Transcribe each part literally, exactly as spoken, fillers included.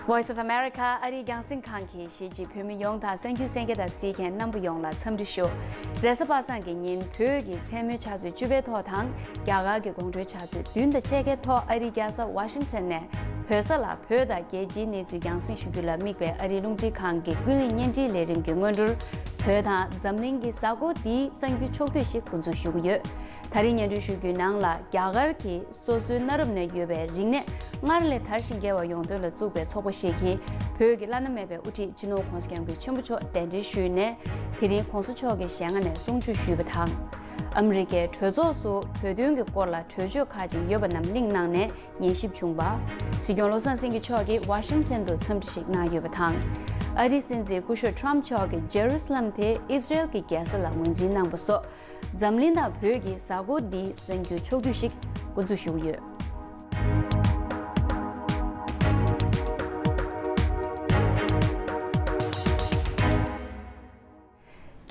Voice of America ཨ་རིའི་རྒྱང་སྲིང་ཁང་གིས་གཞིས་བྱེས་བོད་མི་ཡོངས་དང་གསར་འགྱུར་གསན་མཁན་དང་གཟིགས་མཁན་རྣམ་པ་ཡོངས་ལ་འཚམས་འདྲི་ཞུ། རེས་གཟའ་པ་སངས་ཀྱི་ཉིན་བོད་ཀྱི་མཚན་མོའི་ཆུ་ཚོད་བཅུ་པའི་ཐོག་དང་རྒྱ་གར་གྱི་དགོང་དྲོའི་ཆུ་ཚོད་བདུན་དང་ཕྱེད་ཀའི་ཐོག་ཨ་རིའི་རྒྱལ་ས་ཝ་ཤིང་ཊོན་ནས་བོད་ས་ལ་བོད་དང་རྒྱལ་སྤྱིའི་གནས་ཚུལ་རྒྱང་སྲིང་ཞུ་རྒྱུ་ལ་དམིགས་པའི་ཨ་རིའི་རླུང་འཕྲིན་ཁང་གི་ཀུན་གླེང་བརྙན་འཕྲིན་ལས་རིམ་གྱི་སྔོན་འགྲོར། བོད་དང་འཛམ་གླིང་གི་གཟའ་འཁོར་འདིའི་གསར་འགྱུར་ཕྱོགས་བསྡུས་ཤིག་འགོ་འཛུགས་ཞུ་གི་ཡོད། ད་རིང་སྙན་སྒྲོན་ཞུ་རྒྱུའི་ནང་ལ་རྒྱ་གར་གྱིས་སོ་སོའི་གནའ་རབས་ནས་ཡོད་པའི་རིག་གནས་སྔར་ལས་དར་ཞིང་རྒྱས་པ་ཡོང་དོན་ལ་བཙུགས་པའི་ཚོགས་པ་ཞིག་གིས་བོད་ཀྱི་བླ་ན་མེད་པའི་དབུ་ཁྲིད་སྤྱི་ནོར་༧གོང་ས་༧སྐྱབས་མགོན་ཆེན་པོ་མཆོག་གདན་འདྲེན་ཞུས་ནས་དེ་རིང་༧གོང་ས་མཆོག་གི་ཞལ་སྔ་ནས་གསུང་ཆོས་ཞུས་པ་དང་། ཨ་མི་རི་ཀའི་གྲོས་ཚོགས་སུ་བོད་དོན་གྱི་སྐོར་ལ་གྲོས་ཆོད་ཁག་ཅིག་ཡོད་པ་རྣམས་གླེང་གནང་ནས་ཉན་ཞིབ་བྱུང་བ། སྲིད་སྐྱོང་བློ་བཟང་སེང་གེ་མཆོག་གིས་ཝ་ཤིང་ཊོན་དུ་འཚམས་འདྲི་ཞིག་གནང་ཡོད་པ་དང་། ཨ་རིའི་སྲིད་འཛིན་སྐུ་ཞབས་ཊམ་མཆོག་གིས་ཇེ་རུ་སི་ལམ་དེ་ཨི་ཟི་རེལ་གྱི་རྒྱལ་ས་ལ་ངོས་འཛིན་གནང་བ་སོགས། འཛམ་གླིང་དང་བོད་ཀྱི་གཟའ་འཁོར་འདིའི་གསར་འགྱུར་ཕྱོགས་བསྡུས་ཤིག་འགོ་འཛུགས་ཞུ་གི་ཡོད།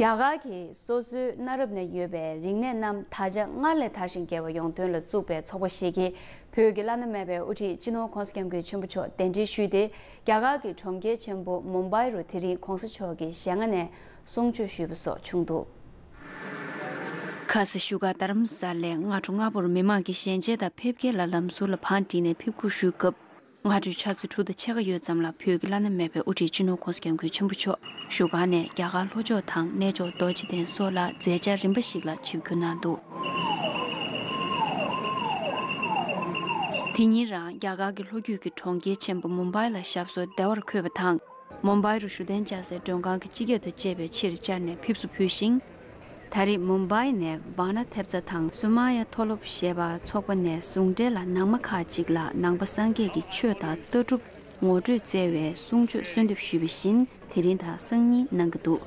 རྒྱ་གར་གྱིས་སོ་སོའི་གནའ་རབས་ནས་ཡོད་པའི་རིག་གནས་རྣམས་ད་ཆ་སྔར་ལས་དར་ཞིང་རྒྱས་པ་ཡོང་དོན་ལ་བཙུགས་པའི་ཚོགས་པ་ཞིག་གིས་བོད་ཀྱི་བླ་ན་མེད་པའི་དབུ་ཁྲིད་སྤྱི་ནོར་༧གོང་ས་༧སྐྱབས་མགོན་ཆེན་པོ་མཆོག་གདན་འདྲེན་ཞུས་ཏེ་རྒྱ་གར་གྱི་གྲོང་ཁྱེར་ཆེན་པོ་མུམ་བྷའི་རུ་དེ་རིང་༧གོང་ས་མཆོག་གི་ཞལ་སྔ་ནས་གསུང་ཆོས་ཞུས་པ་སོགས་བྱུང་འདུག་ཁ་སང་བཞུགས་སྒར་རྡ་རམ་ས་ལའི་སྔ་དྲོ་སྔ་པོར་མི་མང་གིས་ཞལ་མཇལ་དང་ཕེབས་སྐྱེལ་ལ་ལམ་ཟུར་ལ་བང་བསྒྲིགས་ནས་ཕེབས་སྒུག་ཞུས་སྐབས། སྔ་དྲོའི་ཆུ་ཚོད་དྲུག་དང་ཕྱེད་ཀ་ཡོལ་ཙམ་ལ་བོད་ཀྱི་བླ་ན་མེད་པའི་དབུ་ཁྲིད་སྤྱི་ནོར་༧གོང་ས་༧སྐྱབས་མགོན་ཆེན་པོ་མཆོག་བཞུགས་སྒར་ནས་རྒྱ་གར་ལྷོ་ཕྱོགས་དང་གནས་མཆོག་རྡོ་རྗེ་གདན་སོགས་ལ་མཛད་འཆར་རིམ་པ་ཞིག་ལ་ཆིབས་བསྒྱུར་གནང་འདུག་དེ་ཉིན་རང་རྒྱ་གར་གྱི་ལྷོ་རྒྱུད་ཀྱི་གྲོང་ཁྱེར་ཆེན་པོ་མུམ་བྷའི་ལ་ཞབས་སོར་བདེ་བར་འཁོད་པ་དང་། མུམ་བྷའི་རུ་བཞུགས་གདན་འཇགས་སའི་མགྲོན་ཁང་གི་སྤྱི་ཁྱབ་དང་བཅས་པའི་ཕྱིར་བཅར་ནས་ཕེབས་བསུ་ཕུལ་ཞིང་། ད་རེས་མུམ་བྷའི་ནས་བཱ་ན་ཐེབ་ཙ་དང་སུ་མ་ཡ་མཐོ་སློབ་ཞེས་པ་ཚོགས་པ་ནས་ཟུང་འབྲེལ་ལ་ནང་མ་ཁག་ཅིག་ལ་ནང་པ་སངས་རྒྱས་ཀྱི་ཆོས་དང་ལྟ་གྲུབ་ངོ་སྤྲོད་སྩལ་བའི་གསུང་ཆོས་གསོལ་འདེབས་ཞུས་པ་བཞིན་དེ་རིང་དང་སང་ཉིན་གནང་གི་འདུག་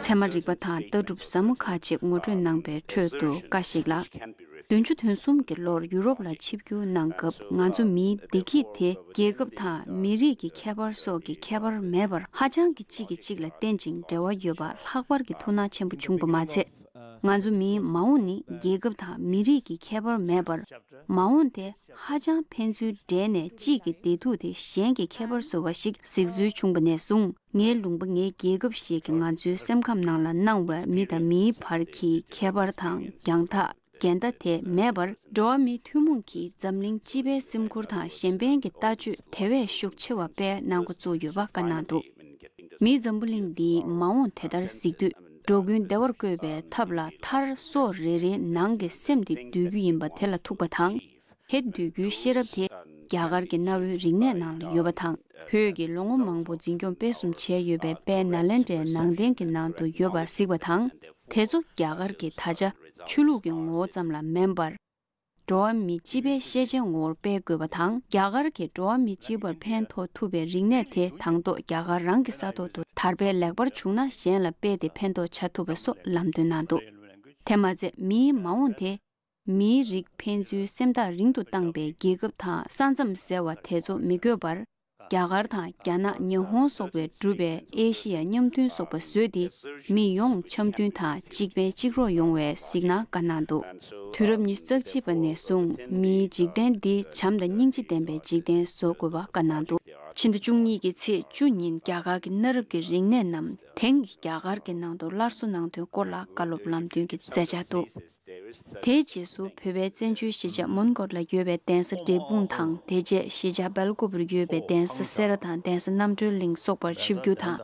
ཚད་མ་རིག་པ་དང་ལྟ་གྲུབ་ཟབ་མོ་ཁག་ཅིག་ངོ་སྤྲོད་གནང་པའི་ཁྲོད་དུ་བཀའ་ཞིག་ལ། བདུན་ཅུ་དོན་གསུམ་གྱི་ལོར་ཡུ་རོབ་ལ་ཆིབས་བསྒྱུར་གནང་སྐབས་ང་ཚོ་མིའི་བདེ་སྐྱིད་དེ་རྒྱལ་ཁབ་དང་མི་རིགས་ཀྱི་ཁྱད་པར་སོགས་ཀྱི་ཁྱད་པར་མེད་པར་ཧ་ཅང་གི་གཅིག་གིས་གཅིག་ལ་བརྟེན་ཅིང་འབྲེལ་བ་ཡོད་པ་ལྷག་པར་གྱི་ཐུགས་སྣང་ཆེན་པོ་བྱུང་པ་མ་ཚད། ང་ཚོ་མིའི་མ་འོངས་ནི་རྒྱལ་ཁབ་དང་མི་རིགས་ཀྱི་ཁྱད་པར་མེད་པར་མ་འོངས་དེ་ཧ་ཅང་ཕན་ཚུན་འབྲེལ་ནས་གཅིག་གི་བདེ་སྡུག་དེ་གཞན་གྱི་ཁྱད་པར་བཟོ་བ་ཞིག་གཟིགས་ཚུལ་བྱུང་པ་ནས་བཟུང་ངའི་ལུང་པ་ངའི་རྒྱལ་ཁབ་ཞིག་གིས་ང་ཚོའི་སེམས་ཁམས་ནང་ལ་སྣང་བའི་མི་དང་མིའི་བར་གྱི་ཁྱད་པར་དང་རྒྱང་ཐག་འགལ་ཟླ་དེ་མེད་པར་འགྲོ་བ་མིའི་ཐུན་མོང་གི་འཛམ་གླིང་སྤྱི་པའི་སེམས་ཁུར་དང་གཞན་ཕན་གྱི་ལྟ་སྤྱོད་དེ་བས་ཤུགས་ཆེ་བ་སྤེལ་གནང་འགོ་བཙུགས་ཡོད་པ་བཀའ་གནང་འདུག་མིའི་འཛམ་བུ་གླིང་འདིའི་མ་འོངས་དེ་ལྟར་གཟིགས་དུས་འགྲོ་ཀུན་བདེ་བར་བཀོད་པའི་ཐབས་ལ་མཐར་སོ་རེ་རེའི་ནང་གི་སེམས་དེ་འདུལ་རྒྱུ་ཡིན་པ་དེ་ལ་ཐུག་པ་དང་། དེ་འདུལ་རྒྱུའི་ཤེས་རབ་དེ་རྒྱ་གར་གྱི་གནའ་བོའི་རིག་གནས་ནང་ལ་ཡོད་པ་དང་བོད་ཀྱིས་ལོ་ངོ་མང་པོ་འཛིན་སྐྱོང་སྤེལ་གསུམ་བྱས་ཡོད་པའི་དཔལ་ནཱ་ལེནྡྲའི་ནང་རྟེན་གྱི་ནང་དུ་ཡོད་པ་གཟིགས་པ་དང་། དེ་ཚོ་རྒྱ་གར་གྱི་ད་ཆ་ཆོས་ལུགས་ཀྱི་ངོ་བོ་ཙམ་ལ་མིན་པར། འགྲོ་བ་མི་སྤྱི་པའི་ཤེས་བྱའི་ངོ་བོར་སྤེལ་དགོས་པ་དང་། རྒྱ་གར་གྱིས་འགྲོ་བ་མི་སྤྱི་པར་ཕན་ཐོགས་ཐུབ་པའི་རིག་གནས་དེ་དང་ཐོག་རྒྱ་གར་རང་གི་ས་ཐོག་ཏུ་དར་སྤེལ་ལེགས་པར་བྱུང་ན་གཞན་ལ་སྤེལ་ཏེ་ཕན་ཐོགས་བྱ་ཐུབ་པ་སོགས་ལམ་སྟོན་གནང་འདུག་དེ་མ་ཚད་མིའི་མ་འོངས་དེ། མིའི་རིགས་ཕན་ཚུན་སེམས་ཐག་རིང་དུ་བཏང་པའི་རྒྱལ་ཁབ་དང་ས་མཚམས་ཟེར་བ་དེ་ཚོ་མི་དགོས་པར། རྒྱ་གར་དང་རྒྱ་ནག་ཉི་ཧོང་སོགས་པས་གྲུབ་པའི་ཨེ་ཤི་ཡ་མཉམ་མཐུན་ཚོགས་པ་བཟོས་ཏེ་མི་ཡོངས་འཆམ་མཐུན་དང་གཅིག་ཕན་གཅིག་རོགས་ཡོང་བའི་གཟིགས་སྣང་བཀའ་གནང་འདུག་དུས་རབས་ཉི་ཤུ་རྩ་གཅིག་པ་ནས་བཟུང་མིའི་འཇིག་རྟེན་འདི་བྱམས་དང་སྙིང་རྗེ་ལྡན་པའི་འཇིག་རྟེན་བཟོ་དགོས་པ་བཀའ་གནང་འདུག་ཕྱི་ཟླ་བཅུ་གཉིས་ཀྱི་ཚེས་བཅུ་ཉིན་རྒྱ་གར་གྱི་གནའ་རབས་ཀྱི་རིག་གནས་རྣམས་དེང་གི་རྒྱ་གར་གྱི་ནང་དུ་སླར་གསོ་གནང་དོན་སྐོར་ལ་བཀའ་སློབ་ལམ་སྟོན་གྱི་མཛད་འཆར་འདུག་དེའི་རྗེས་སུ་བོད་པའི་བཙན་བྱོལ་གཞིས་ཆགས་མོན་གྷོ་ལ་ཡོད་པའི་གདན་ས་འབྲས་སྤུངས་དང་དེ་རྗེས་གཞིས་ཆགས་སྦེལ་ཀོབ་རུ་ཡོད་པའི་གདན་ས་སེ་ར་དང་གདན་ས་རྣམ་གྲོལ་གླིང་སོགས་པར་ཆིབས་བསྒྱུར་དང་།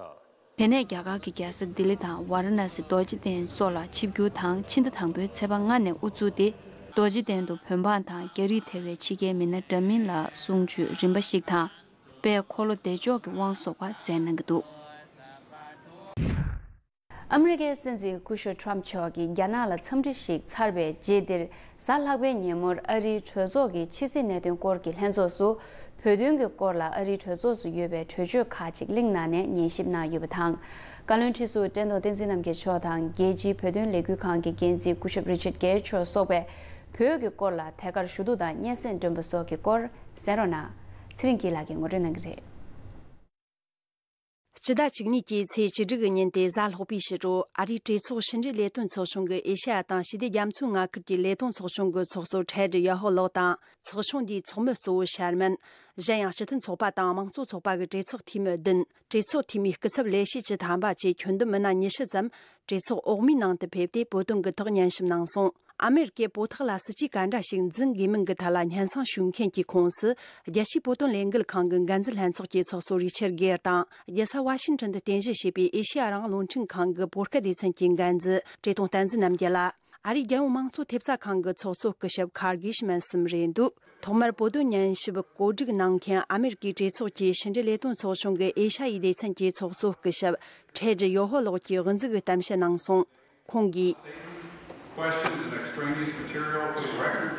དེ་ནས་རྒྱ་གར་གྱི་རྒྱལ་ས་ལྡི་ལི་དང་ཝཱ་ར་ཎ་སི་རྡོ་རྗེ་གདན་སོགས་ལ་ཆིབས་བསྒྱུར་དང་ཕྱི་ཟླ་དང་པོའི་ཚེས་པ་ལྔ་ནས་དབུ་བཙུགས་ཏེ་རྡོ་རྗེ་གདན་དུ་བོད་འབངས་དང་རྒྱ་རིགས་ཐེ་བའི་ཕྱི་རྒྱལ་མི་སྣ་འདྲ་མིན་ལ་གསུང་ཆོས་རིམ་པ་ཞིག་དང་། དཔལ་འཁོར་ལོ་བདེ་མཆོག་གི་དབང་སོགས་པ་མཛད་གནང་གི་འདུག་ཨ་མི་རི་ཀའི་སྲིད་འཛིན་སྐུ་ཞབས་ཊམ་མཆོག་གིས་རྒྱ་ནག་ལ་འཚམས་འདྲི་ཞིག་ཚར་བའི་རྗེས་འདིར་གཟའ་ལྷག་པའི་ཉིན་མོར་ཨ་རིའི་གྲོས་ཚོགས་ཀྱི་ཕྱི་སྲིད་གནད་དོན་སྐོར་གྱི་ལྷན་ཚོགས་སུ་བོད་དོན་གྱི་སྐོར་ལ་ཨ་རིའི་གྲོས་ཚོགས་སུ་ཡོད་པའི་གྲོས་ཆོད་ཁག་ཅིག་གླེང་གནང་ནས་ཉན་ཞིབ་གནང་ཡོད་པ་དང་། བཀའ་བློན་ཁྲི་ཟུར་བཀྲས་མཐོང་བསྟན་འཛིན་རྣམ་རྒྱལ་མཆོག་དང་རྒྱལ་སྤྱིའི་བོད་དོན་ལས་འགུལ་ཁང་གི་འགན་འཛིན་སྐུ་ཞབས་རི་ཆར་གྷེར་མཆོག་སོགས་པས་བོད་ཀྱི་སྐོར་ལ་ཐད་ཀར་ཞུ་གཏུག་དང་སྙན་སེང་བསྒྲོན་པ་སོགས་ཀྱི་སྐོར་གསན་རོགས་གནང་། ཚེ་རིང་སྐྱིད་ལགས་ཀྱིས་ངོ་སྤྲོད་གནང་གི་རེད། སྤྱི་ཟླ་བཅུ་གཉིས་ཀྱི་ཚེས་བཅུ་དྲུག་གི་ཉིན་ཏེ་གཟའ་ལྷག་པའི་ཕྱི་དྲོ་ཨ་རིའི་གྲོས་ཚོགས་ཕྱི་འབྲེལ་ལས་དོན་ཚོགས་ཆུང་གི་ཨེ་ཤ་ཡ་དང་ཞི་བདེ་རྒྱ་མཚོའི་མངའ་ཁུལ་གྱི་ལས་དོན་ཚོགས་ཆུང་གི་ཚོགས་གཙོ་ཐེ་ཌི་ཡོ་ཧོ་ལགས་དང་། ཚོགས་ཆུང་འདིའི་ཚོགས་མི་གཙོ་བོ་ཤར་མན། གཞན་ཡང་སྤྱི་མཐུན་ཚོགས་པ་དང་དམངས་གཙོ་ཚོགས་པ་གི་གྲོས་ཚོགས་འཐུས་མི་བདུན། གྲོས་ཚོགས་འཐུས་མིའི་སྐུ་ཚབ་ལས་བྱེད་བཅུ་ཐམ་པ་བཅས་ཁྱོན་བསྡོམས་མི་སྣ་ཉི་ཤུ་ཙམ་གྲོས་ཚོགས་འོག་མའི་ནང་དུ་ཕེབས་ཏེ། བོད་དོན་གྱི་ཐོག་ཉན་ཞིབ་གནང་སོང་། ཨ་མེ་རི་ཀས་བོད་ཐོག་ལ་སྲིད་ཇུས་ག་འདྲ་ཞིག་འཛིན་དགོས་མིན་གྱི་ཐད་ལ་སྙན་སེང་ཞུ་མཁན་གྱི་ཁོངས་སུ། རྒྱལ་སྤྱིའི་བོད་དོན་ལས་འགུལ་ཁང་གི་འགན་འཛིན་ལྷན་ཚོགས་ཀྱི་ཚོགས་གཙོ་རི་ཆར་གེར་དང་། རྒྱལ་ས་ཝ་ཤིང་ཊོན་དུ་རྟེན་གཞི་བྱས་པའི་ཨེ་ཤེ་ཡ་རང་དབང་རླུང་འཕྲིན་ཁང་གི་བོད་སྐད་སྡེ་ཚན་གྱི་འགན་འཛིན་བཀྲས་མཐོང་བསྟན་འཛིན་རྣམ་རྒྱལ་ལ། ཨ་རིའི་རྒྱལ་ཡོངས་དམངས་གཙོ་ཐེབས་རྩ་ཁང་གི་ཚོགས་གཙོ་སྐུ་ཞབས་ཁར་གྷི་ཤི་མན་གསུམ་རེད་འདུག་ཐོག་མར་བོད་དོན་ཉན་ཞིབ་གོ་སྒྲིག་གནང་མཁན་ཨ་མེ་རི་ཀའི་གྲོས་ཚོགས་ཀྱི་ཕྱི་འབྲེལ་ལས་དོན་ཚོགས་ཆུང་གི་ཨེ་ཤ་ཡའི་སྡེ་ཚན་གྱི་ཚོགས་གཙོ་སྐུ་ཞབས་ཐེ་ཌི་ཡོ་ཧོ་ལགས་ཀྱིས་དབུ་འཛུགས་ཀྱི་གཏམ་བཤད་གནང་སོང་། ཁོང་གིས། Questions and extraneous material for the record,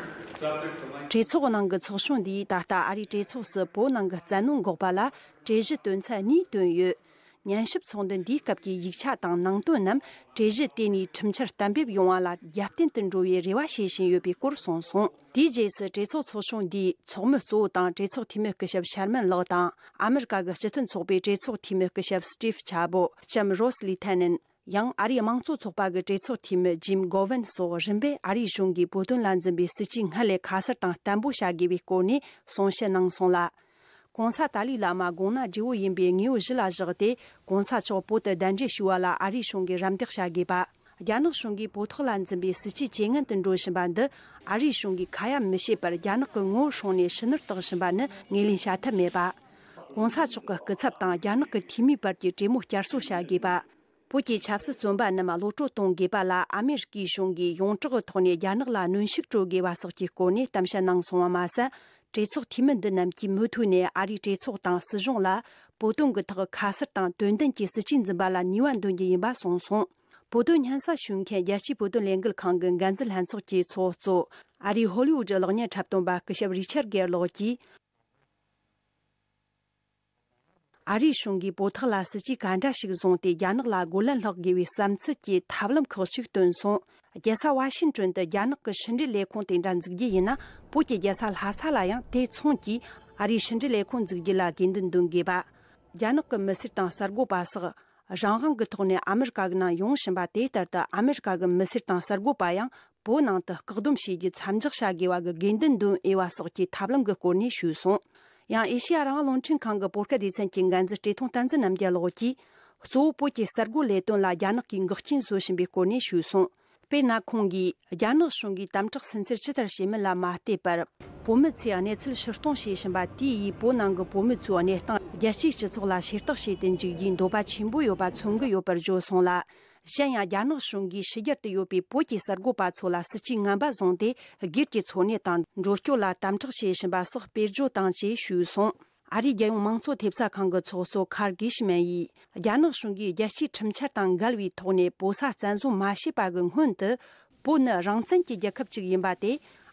subject to length. གྲོས་ཚོགས་ནང་གི་ཚོགས་ཆུང་འདིས་ད་ལྟ་ཨ་རིའི་གྲོས་ཚོགས་སུ་བོད་ནང་གི་བཙན་གནོན་འགོག་པ་ལ་གྲོས་གཞི་དོན་ཚན་གཉིས་བཏོན་ཡོད། ཉན་ཞིབ་ཚོགས་འདུ་འདིའི་སྐབས་ཀྱི་ཡིག་ཆ་དང་ནང་དོན་རྣམས་གྲོས་གཞི་དེ་ནས་ཁྲིམས་འཆར་གཏན་འབེབས་ཡོང་བ་ལ་རྒྱབ་རྟེན་དུ་འགྲོ་བའི་རེ་བ་བྱེད་བཞིན་ཡོད་པའི་སྐོར་གསུངས་སོང་། དེའི་རྗེས་སུ་གྲོས་ཚོགས་ཚོགས་ཆུང་འདིའི་ཚོགས་མི་གཙོ་བོ་དང་གྲོས་ཚོགས་འཐུས་མི་སྐུ་ཞབས་ཤར་མན་ལགས་དང་། ཨ་མེ་རི་ཀ་གི་སྤྱི་མཐུན་ཚོགས་པའི་གྲོས་ཚོགས་འཐུས་མི་སྐུ་ཞབས་སི་ཊིབ་ཆ་བོ་ལྕམ་རོས་ལི་ཐེ་ནན། ཡང་ཨ་རིའི་དམངས་གཙོ་ཚོགས་པ་གི་གྲོས་ཚོགས་འཐུས་མི་ཇིམ་གོ་ཝན་སོགས་རིམ་པས་ཨ་རིའི་གཞུང་གིས་བོད་དོན་ལ་འཛིན་པའི་སྲིད་ཇུས་སྔར་ལས་ཁ་གསལ་དང་བརྟན་པོ་བྱ་དགོས་པའི་སྐོར་ནས་གསུང་བཤད་གནང་སོང་ལ། གོང་ས་ཏཱ་ལའི་བླ་མ་དགོངས་ན་བགྲེས་པོ་ཡིན་པའི་དངོས་པོ་གཞི་ལ་བཞག་སྟེ། གོང་ས་མཆོག་བོད་དུ་གདན་འདྲེན་ཞུ་བ་ལ་ཨ་རིའི་གཞུང་གིས་རམ་འདེགས་བྱ་དགོས་པ། རྒྱ་ནག་གཞུང་གིས་བོད་ཐོག་ལ་འཛིན་པའི་སྲིད་ཇུས་ཇེ་ངན་དུ་འགྲོ་བཞིན་པ་འདི་ཨ་རིའི་གཞུང་གིས་ཁ་ཡ་མི་བྱེད་པར། རྒྱ་ནག་གི་ངོ་བོ་སྲུང་ནས་ཕྱི་ནུར་བཏགས་བཞིན་པ་ནི་ངོས་ལེན་བྱ་ཐབས་མེད་པ། གོང་ས་མཆོག་གི་སྐུ་ཚབ་དང་རྒྱ་ནག་གི་འཐུས་མིའི་བར་གྱི་གྲོས་མོལ་བསྐྱར་གསོ་བྱ་དགོས་པ། བོད་ཀྱི་ཆབ་སྲིད་བཙོན་པ་རྣམས་གློད་བཀྲོལ་གཏོང་དགོས་པ་ལ་ཨ་མེ་རི་ཀའི་གཞུང་གིས་ཡོངས་གྲགས་ཀྱི་ཐོག་ནས་རྒྱ་ནག་ལ་གནོན་ཤུགས་སྤྲོད་དགོས་པ་སོགས་ཀྱི་སྐོར་ནས་གཏམ་བཤད་གནང་སོང་བ་མ་ཟད། གྲོས་ཚོགས་འཐུས་མི་འདི་རྣམས་ཀྱིས་མུ་མཐུད་ནས་ཨ་རིའི་གྲོས་ཚོགས་དང་སྲིད་གཞུང་ལ་བོད་དོན་གྱི་ཐོག་ཁ་གསལ་དང་དོན་ལྡན་གྱི་སྲིད་ཇུས་འཛིན་པ་ལ་ནུས་པ་འདོན་རྒྱུ་ཡིན་པ་གསུངས་སོང་། བོད་དོན་སྙན་སེང་ཞུ་མཁན་རྒྱལ་སྤྱིའི་བོད་དོན་ལས་འགུལ་ཁང་གི་འགན་འཛིན་ལྷན་ཚོགས་ཀྱི་ཚོགས་གཙོ། ཨ་རིའི་ཧོ་ལི་ཝུད་གློག་བརྙན་འཁྲབ་སྟོན་པ་སྐུ་ཞབས་རི་ཆར་གེར་ལགས་ཀྱིས། ཨ་རིའི་གཞུང་གིས་བོད་ཐོག་ལ་སྲིད་ཇུས་ག་འདྲ་ཞིག་བཟུང་སྟེ་རྒྱ་ནག་ལ་རྒོལ་ལན་སློག་དགོས་པའི་བསམ་ཚུལ་གྱི་ཐབས་ལམ་ཁག་ཅིག་བཏོན་སོང་། རྒྱལ་ས་ཝ་ཤིང་ཊོན་དུ་རྒྱ་ནག་གི་ཕྱི་འབྲེལ་ལས་ཁུངས་དེ་འདྲ་འཛུགས་རྒྱུ་ཡིན་ན། བོད་ཀྱི་རྒྱལ་ས་ལྷ་ས་ལ་ཡང་དེ་མཚུངས་ཀྱིས་ཨ་རིའི་ཕྱི་འབྲེལ་ལས་ཁུངས་འཛུགས་རྒྱུ་ལ་དགོས་འདུན་འདོན་དགོས་པ། རྒྱ་ནག་གི་མི་སེར་དང་གསར་འགོད་པ་སོགས་རང་དབང་གི་ཐོག་ནས་ཨ་མེ་རི་ཀ་གི་ནང་ཡོང་བཞིན་པ་དེ་ལྟར་དུ། ཨ་མེ་རི་ཀ་གི་མི་སེར་དང་གསར་འགོད་པ་ཡང་བོད་ནང་དུ་བཀག་སྡོམ་བྱེད་རྒྱུ་མཚམས་འཇོག་བྱ་དགོས་པ་གི་དགོས་འདུན་འདོན་འོས་པ་སོགས་ཀྱི་ཐབས་ལམ་གྱི་སྐོར་ནས་ཞུས་སོང་། ཡང་ཨེ་ཤེ་ཡ་རང་དབང་རླུང་འཕྲིན་ཁང་གི་བོད་སྐད་སྡེ་ཚན་གྱི་འགན་འཛིན་བཀྲས་མཐོང་བསྟན་འཛིན་རྣམ་རྒྱལ་ལགས་ཀྱིས། གཙོ་བོ་བོད་ཀྱི་གསར་འགོད་ལས་དོན་ལ་རྒྱ་ནག་གིས་འགོག་རྐྱེན་བཟོ་བཞིན་པའི་སྐོར་ནས་ཞུས་སོང་། དཔེར་ན། ཁོང་གིས་རྒྱ་ནག་གཞུང་གིས་དམ་དྲག་སུན་གཙེར་ཇི་ལྟར་བྱེད་མིན་ལ་མ་ལྟོས་པར། བོད་མི་ཚོས་གནས་ཚུལ་ཕྱིར་གཏོང་བྱེད་བཞིན་པ་དེ་ཡིས་བོད་ནང་གི་བོད་མི་ཚོའི་གནས་སྟངས་རྒྱལ་སྤྱིའི་སྤྱི་ཚོགས་ལ་ཤེས་རྟོགས་བྱས་ཏེ་འཇུག་རྒྱུའི་འདོད་པ་ཆེན་པོ་ཡོད་པ་མཚོན་གྱི་ཡོད་པར་བརྗོད་སོང་ལ། གཞན་ཡང་། རྒྱ་ནག་གཞུང་གིས་ཕྱི་རྒྱལ་དུ་ཡོད་པའི་བོད་ཀྱི་གསར་འགོད་པ་ཚོ་ལ་སྲིད་ཇུས་ངན་པ་བཟུང་སྟེ། སྒེར་གྱི་འཚོ་གནས་དང་འགྲོ་སྐྱོད་ལ་དམ་དྲག་བྱེད་བཞིན་པ་སོགས་དཔེར་བརྗོད་དང་བཅས་ཞུས་སོང་། ཨ་རིའི་རྒྱལ་ཡོངས་དམངས་གཙོ་ཐེབས་རྩ་ཁང་གི་ཚོགས་གཙོ་ཁར་གྷི་ཤི་མན་ཡིས། རྒྱ་ནག་གཞུང་གིས་རྒྱལ་སྤྱིའི་ཁྲིམས་འཆར་དང་འགལ་བའི་ཐོག་ནས་བོད་ས་བཙན་བཟུང་མ་བྱས་པ་གི་སྔོན་དུ། བོད་ནི་རང་བཙན་གྱི་རྒྱལ་ཁབ་ཅིག་ཡིན་པ་དེ།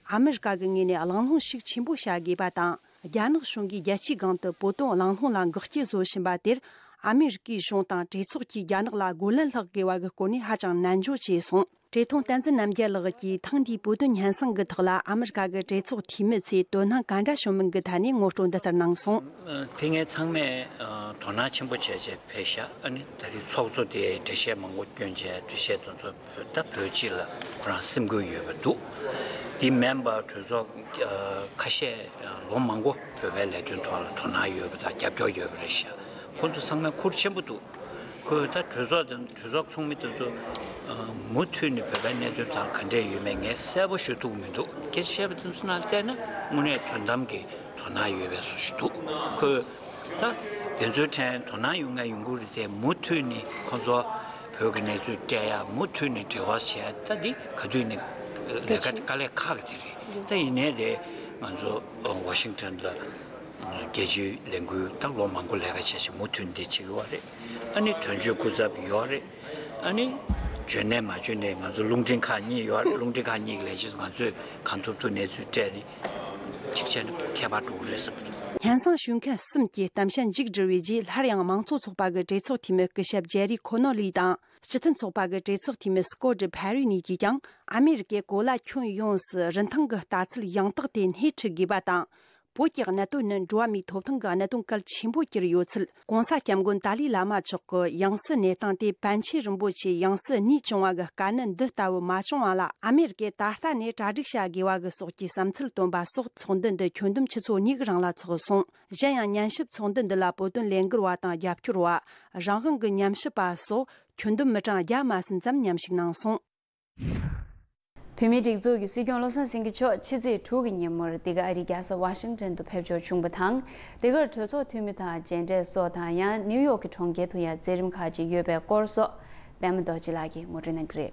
ཨ་མེ་རི་ཀ་གི་ངོས་ནས་གླེང་སློང་ཤུགས་ཆེན་པོ་བྱ་དགོས་པ་དང་། རྒྱ་ནག་གཞུང་གིས་རྒྱལ་སྤྱིའི་སྒང་དུ་བོད་དོན་གླེང་སློང་ལ་འགོག་རྐྱེན་བཟོ་བཞིན་པ་དེར། ཨ་མེ་རི་ཀའི་གཞུང་དང་གྲོས་ཚོགས་ཀྱིས་རྒྱ་ནག་ལ་རྒོལ་ལན་སློག་དགོས་པ་གི་སྐོར་ནས་ཧ་ཅང་ནན་བརྗོད་བྱས་སོང་། བཀྲས་མཐོང་བསྟན་འཛིན་རྣམ་རྒྱལ་ལགས་ཀྱིས་ཐེངས་འདིའི་བོད་དོན་སྙན་སེང་གི་ཐོག་ལ་ཨ་མེ་རི་ཀ་གི་གྲོས་ཚོགས་འཐུས་མི་ཚོས་དོ་སྣང་ག་འདྲ་བྱུང་མིན་གྱི་ཐད་ནས་ངོ་སྤྲོད་འདི་ལྟར་གནང་སོང་། ཕེབས་མཁན་ཚང་མས་དོ་སྣང་ཆེན་པོ་བྱས་བྱས་ཕེབས་ཤག་ཨ་ནི་ད་རེས་ཚོགས་གཙོ་དེ་འགྲེལ་བཤད་མང་པོ་བསྐྱོན་བྱས། འགྲེལ་བཤད་དེ་ཚོ་ད་བོད་སྤྱི་ལ་ཁོ་རང་སེམས་འགུལ་ཡོད་པ་འདུག་དེ་མིན་པ་གྲོས་ཚོགས་ཁ་ཤས་ལོ་མང་པོ་བོད་པའི་ལས་དོན་ཐོག་ལ་དོ་སྣང་ཡོད་པ་དང་རྒྱབ་སྐྱོར་ཡོད་པ་རེད་ཤག་ཁོང་ཚོ་ཚང་མ་ཁུར་ཆེན་པོ་འདུག་ཁོས་ད་གྲོས་ཚོགས་དང་གྲོས་ཚོགས་ཚོགས་མི་དེ་ཚོ་མུ་མཐུད་ནས་བོད་པའི་གནད་དོན་དང་ག་འདྲས་ཡོད་མེད་ངས་གསལ་པོ་ཞུ་ཐུབ་མི་འདུག་སྐད་ཆ་བཤད་པ་དེ་ཚོ་ནང་བལྟས་ན་དངོས་གནས་དོན་དམ་གྱི་དོ་སྣང་ཡོད་པའི་བཟོ་ཞིག་འདུག་ཁོས་ད་དེ་ཚོའི་ཕྲན་དོ་སྣང་ཡོང་ངེས་ཡོང་གི་རེད་དེ། མུ་མཐུད་ནས་ཁོང་ཚོ་བོད་ཀྱི་གནས་ཚུལ་སྤྲད་ཡ། མུ་མཐུད་ནས་འབྲེལ་བ་བྱས་ཡ། ད་འདི་ག་དུས་ནས་ལས་ཀ་དཀའ་ལས་ཁག་གི་དེ་རེད། ད་ཡིན་ནའི་རེད། ང་ཚོ་ཝ་ཤིང་ཊོན་ལ་རྒྱལ་སྤྱིའི་ལས་འགུལ་ད་ལོ་མང་པོ་ལས་ཀ་བྱས་བྱས་མུ་མཐུད་འདི་བྱེད་ཀྱི་ཡོད་རེད། ཨ་ནི་དོན་གཅོད་སྐུ་ཚབ་ཡོད་རེད། ཨ་ནི་འཇོན་ནས་མ་འཇོན་ནས་ང་ཚོ་རླུང་འཕྲིན་ཁག་གཉིས་ཡོད་རེད། རླུང་འཕྲིན་ཁག་གཉིས་ཀྱི་ལས་བྱེད་ཚོ་ང་ཚོས་གང་ཐུབ་ཐུབ་གནས་ཚུལ་སྤྲད་ནས་གཅིག་བྱས་ན་ཁྱད་པར་འགྲོ་གི་རེད་བསམ་གྱི་འདུག་སྙན་སེང་ཞུ་མཁན་གསུམ་གྱི་གཏམ་བཤད་མཇུག་བསྒྲིལ་བའི་རྗེས། སླར་ཡང་དམངས་གཙོ་ཚོགས་པ་གི་གྲོས་ཚོགས་འཐུས་མི་སྐུ་ཞབས་ཇེ་རི་ཁོ་ནོ་ལི་དང་། སྤྱི་མཐུན་ཚོགས་པ་གི་གྲོས་ཚོགས་འཐུས་མི་སྐོ་ཏྲི་ཕ་རུ་གཉིས་ཀྱིས་ཀྱང་ཨ་མེ་རི་ཀས་གོ་ལ་ཁྱོན་ཡོངས་སུ་རིན་ཐང་གི་ལྟ་ཚུལ་ཡང་དག་དེ་སྣེ་ཁྲིད་དགོས་པ་དང་། བོད་ཀྱི་གནད་དོན་ནི་འགྲོ་བ་མིའི་ཐོབ་ཐང་གི་གནད་དོན་གལ་ཆེན་པོ་གྱུར་ཡོད་ཚུལ། ྋགོང་ས་ྋསྐྱབས་མགོན་ཏཱ་ལའི་བླ་མ་མཆོག་གི་ཡང་སྲིད་གནས་སྟངས་དེ་པཎ་ཆེན་རིན་པོ་ཆེ་ཡང་སྲིད་གཉིས་བྱུང་བ་གི་དཀའ་གནད་འདི་ལྟ་བུ་མ་བྱུང་བ་ལ་ཨ་མེ་རི་ཀས་ད་ལྟ་ནས་གྲ་སྒྲིག་བྱ་དགོས་པ་གི་སོགས་ཀྱི་བསམ་ཚུལ་བཏོན་པ་སོགས། ཚོགས་འདུ་འདི་ཁྱོན་བསྡོམས་ཆུ་ཚོད་གཉིས་ཀྱི་རིང་ལ་ཚོགས་སོང་། གཞན་ཡང་ཉན་ཞིབ་ཚོགས་འདུ་འདི་ལ་བོད་དོན་ལས་འགུལ་བ་དང་རྒྱབ་སྐྱོར་བ། རང་དབང་གི་ཉམས་ཞིབ་པ་སོགས་ཁྱོན་བསྡོམས་མི་གྲངས་བརྒྱ་མ་ཟིན་ཙམ་མཉམ་ཞུགས་གནང་སོང་། བོད་མིའི་སྒྲིག་འཛུགས་ཀྱི་སྲིད་སྐྱོང་བློ་བཟང་སེང་གེ་མཆོག་ཕྱི་ཚེས་དྲུག་གི་ཉིན་མོར་འདི་ག་ཨ་རིའི་རྒྱལ་ས་ཝ་ཤིང་ཊོན་དུ་ཕེབས་འབྱོར་བྱུང་བ་དང་། འདི་གར་གྲོས་ཚོགས་འཐུས་མི་དང་མཇལ་འཕྲད་སོགས་དང་། ཡང་ནིའུ་ཡོག་གི་གྲོང་ཁྱེར་དུ་ཡང་མཛད་རིམ་ཁག་ཅིག་ཡོད་པའི་སྐོར་སོགས་པད་མ་རྡོ་རྗེ་ལགས་ཀྱིས་ངོ་སྤྲོད་གནང་གི་རེད།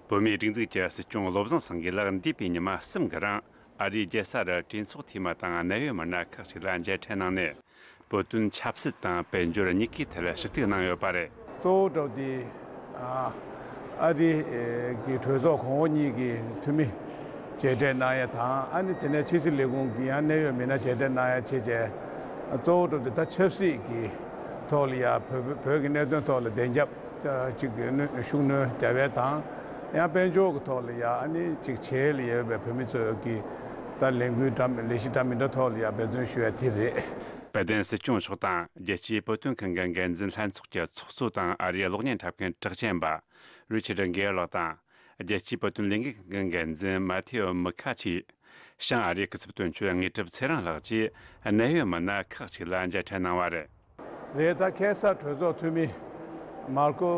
བོད་མིའི་སྒྲིག་འཛུགས་ཀྱི་སྲིད་སྐྱོང་བློ་བཟང་སེང་གེ་ལགས་འདས་པའི་ཉི་མ་གསུམ་གྱི་རིང་ཨ་རིའི་རྒྱལ་ས་རུ་གྲོས་ཚོགས་འཐུས་མི་དང་གནད་ཡོད་མི་སྣ་ཁག་ཅིག་ལ་མཇལ་འཕྲད་གནང་ནས། བོད་དོན་ཆབ་སྲིད་དང་དཔལ་འབྱོར་གཉིས་ཀའི་ཐད་ཞུ་གཏུག་གནང་ཡོད་པ་རེད། གཙོ་བོ་འགྲོ་དེ་ཨ་ཨ་རི་གི་གྲོས་ཚོགས་གོང་འོག་གཉིས་ཀྱི་འཐུས་མི་མཇལ་འཕྲད་གནང་ཡ་དང་། ཨ་ནི་དེ་ནས་ཕྱི་སྲིད་ལས་ཁུངས་ཀྱི་ཡང་གནད་ཡོད་མི་སྣ་མཇལ་འཕྲད་གནང་ཡ་བྱས་རྗེས། གཙོ་བོ་འགྲོ་དེ་ད་ཆབ་སྲིད་ཀྱི་ཐོག་ལ་ཡ་བོད་བོད་ཀྱི་གནད་དོན་ཐོག་ལ་བདེ་འཇགས་ཅིག་གི་ཤུགས་སྣོན་རྒྱག་པའི་དང་། ཡང་དཔལ་འབྱོར་གྱི་ཐོག་ལ་ཡ་ཨ་ནི་ཅིག་བྱེད་ལ་ཡོད་པའི་བོད་མི་ཚོ་གི་ད་ལས་འགུལ་འདྲ་ལས་གཞི་འདྲ་མི་འདྲ་ཐོག་ལ་ཡ་འབད་བརྩོན་ཞུ་ཡ་དེ་རེད། དཔལ་ལྡན་སྲིད་སྐྱོང་མཆོག་དང་རྒྱལ་སྤྱིའི་བོད་དོན་ཁང་གི་འགན་འཛིན་ལྷན་ཚོགས་ཀྱི་ཚོགས་གཙོ་དང་ཨ་རིའི་གློག་བརྙན་འཁྲབ་མཁན་གྲགས་ཅན་པ་རི་ཆར་གེར་ལགས་དང་། རྒྱལ་སྤྱིའི་བོད་དོན་ལས་འགུལ་ཁང་གི་འགན་འཛིན་མ་ཐེའོ་མི་ཁ་ཆེས་བྱང་ཨ་རིའི་སྐུ་ཚབ་དོན་གཅོད་དངོས་གྲུབ་ཚེ་རིང་ལགས་ཀྱིས་གནད་ཡོད་མི་སྣ་ཁག་ཅིག་ལ་མཇལ་འཕྲད་གནང་བ་རེད། རེད། ད་ཁ་སང་གྲོས་ཚོགས་འཐུས་མི་མར་ཀོ་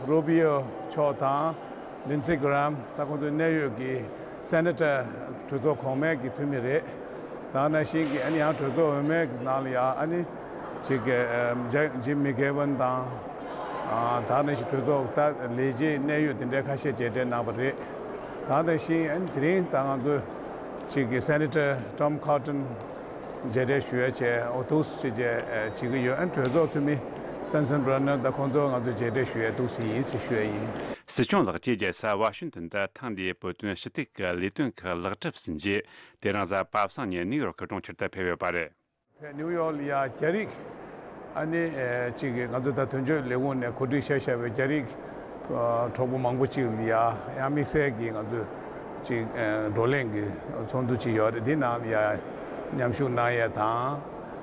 རུ་བྷི་ཡོ་མཆོག་དང་ལིན་སི་གྷི་རམ། ད་ཁོང་ཚོ་གནད་ཡོད་ཀྱི་སེ་ནེ་ཊར་གྲོས་ཚོགས་གོང་མའི་གི་འཐུས་མི་རེད། ད་ནང་བཞིན་གྱི་ཨ་ནི་ཡང་གྲོས་ཚོགས་འོས་མའི་གི་ནང་ལ་ཡང་ཨ་ནི་ཅིག་གི་ཇིམ་མི་གྷེ་ཝན་དང་། ད་ནང་བཞིན་གྲོས་ཚོགས་ད་ལས་བྱེད་གནད་ཡོད་དེ་འདྲའི་ཁ་ཤས་མཇལ་འཕྲད་གནང་བ་རེད། ད་ནང་བཞིན་ཨ་ནི་དེ་རིང་ད་ང་ཚོ་ཅིག་གི་སེ་ནེ་ཊར་ཊོམ་ཁོ་ཊོན་མཇལ་འཕྲད་ཞུ་ཡ་བྱས། འོ་འདུག་སེ་བྱས་བྱེད་ཀྱི་ཡོད། ཨ་ནི་གྲོས་ཚོགས་འཐུས་མི་སེམ་སན་བྷ་ར་ནར་དང་ཁོང་ཚོ་ང་ཚོ་མཇལ་འཕྲད་ཞུ་ཡ་འདུག་སེ་ཡིན་ཟེར་ཞུ་ཡ་ཡིན། སྲིད་སྐྱོང་ལགས་ཀྱིས་རྒྱལ་ས་ཝ་ཤིང་ཏོན་དུ་ཐེངས་འདིའི་བོད་དོན་ཞུ་གཏུག་གི་ལས་དོན་ཁག་ལེགས་གྲུབ་ཟིན་རྗེས། དེ་རིང་གཟའ་པ་སངས་ཉིན་ནིའུ་ཡོག་གི་གྲོང་ཁྱེར་དུ་ཕེབས་ཡོད་པ་རེད། ནིའུ་ཡོག་ལ་ཡ་རྒྱ་རིགས་ཨ་ནི་ཨེ་ཅིག་གི་ང་ཚོ་ད་དོན་གཅོད་ལས་ཁུངས་ནས་གོ་སྒྲིག་བྱས་བཞག་པའི་རྒྱ་རིགས་ཨ་གྲོགས་པོ་མང་པོ་ཅིག་ལ་ཡ་ཡང་དམིགས་བསལ་གྱི་ང་ཚོ་ཅིག་ཨེ་བགྲོ་གླེང་གི་ཚོགས་འདུ་ཅིག་ཡོད་རེད། འདི་ནང་ལ་ཡ་མཉམ་ཞུགས་གནང་ཡས་དང་།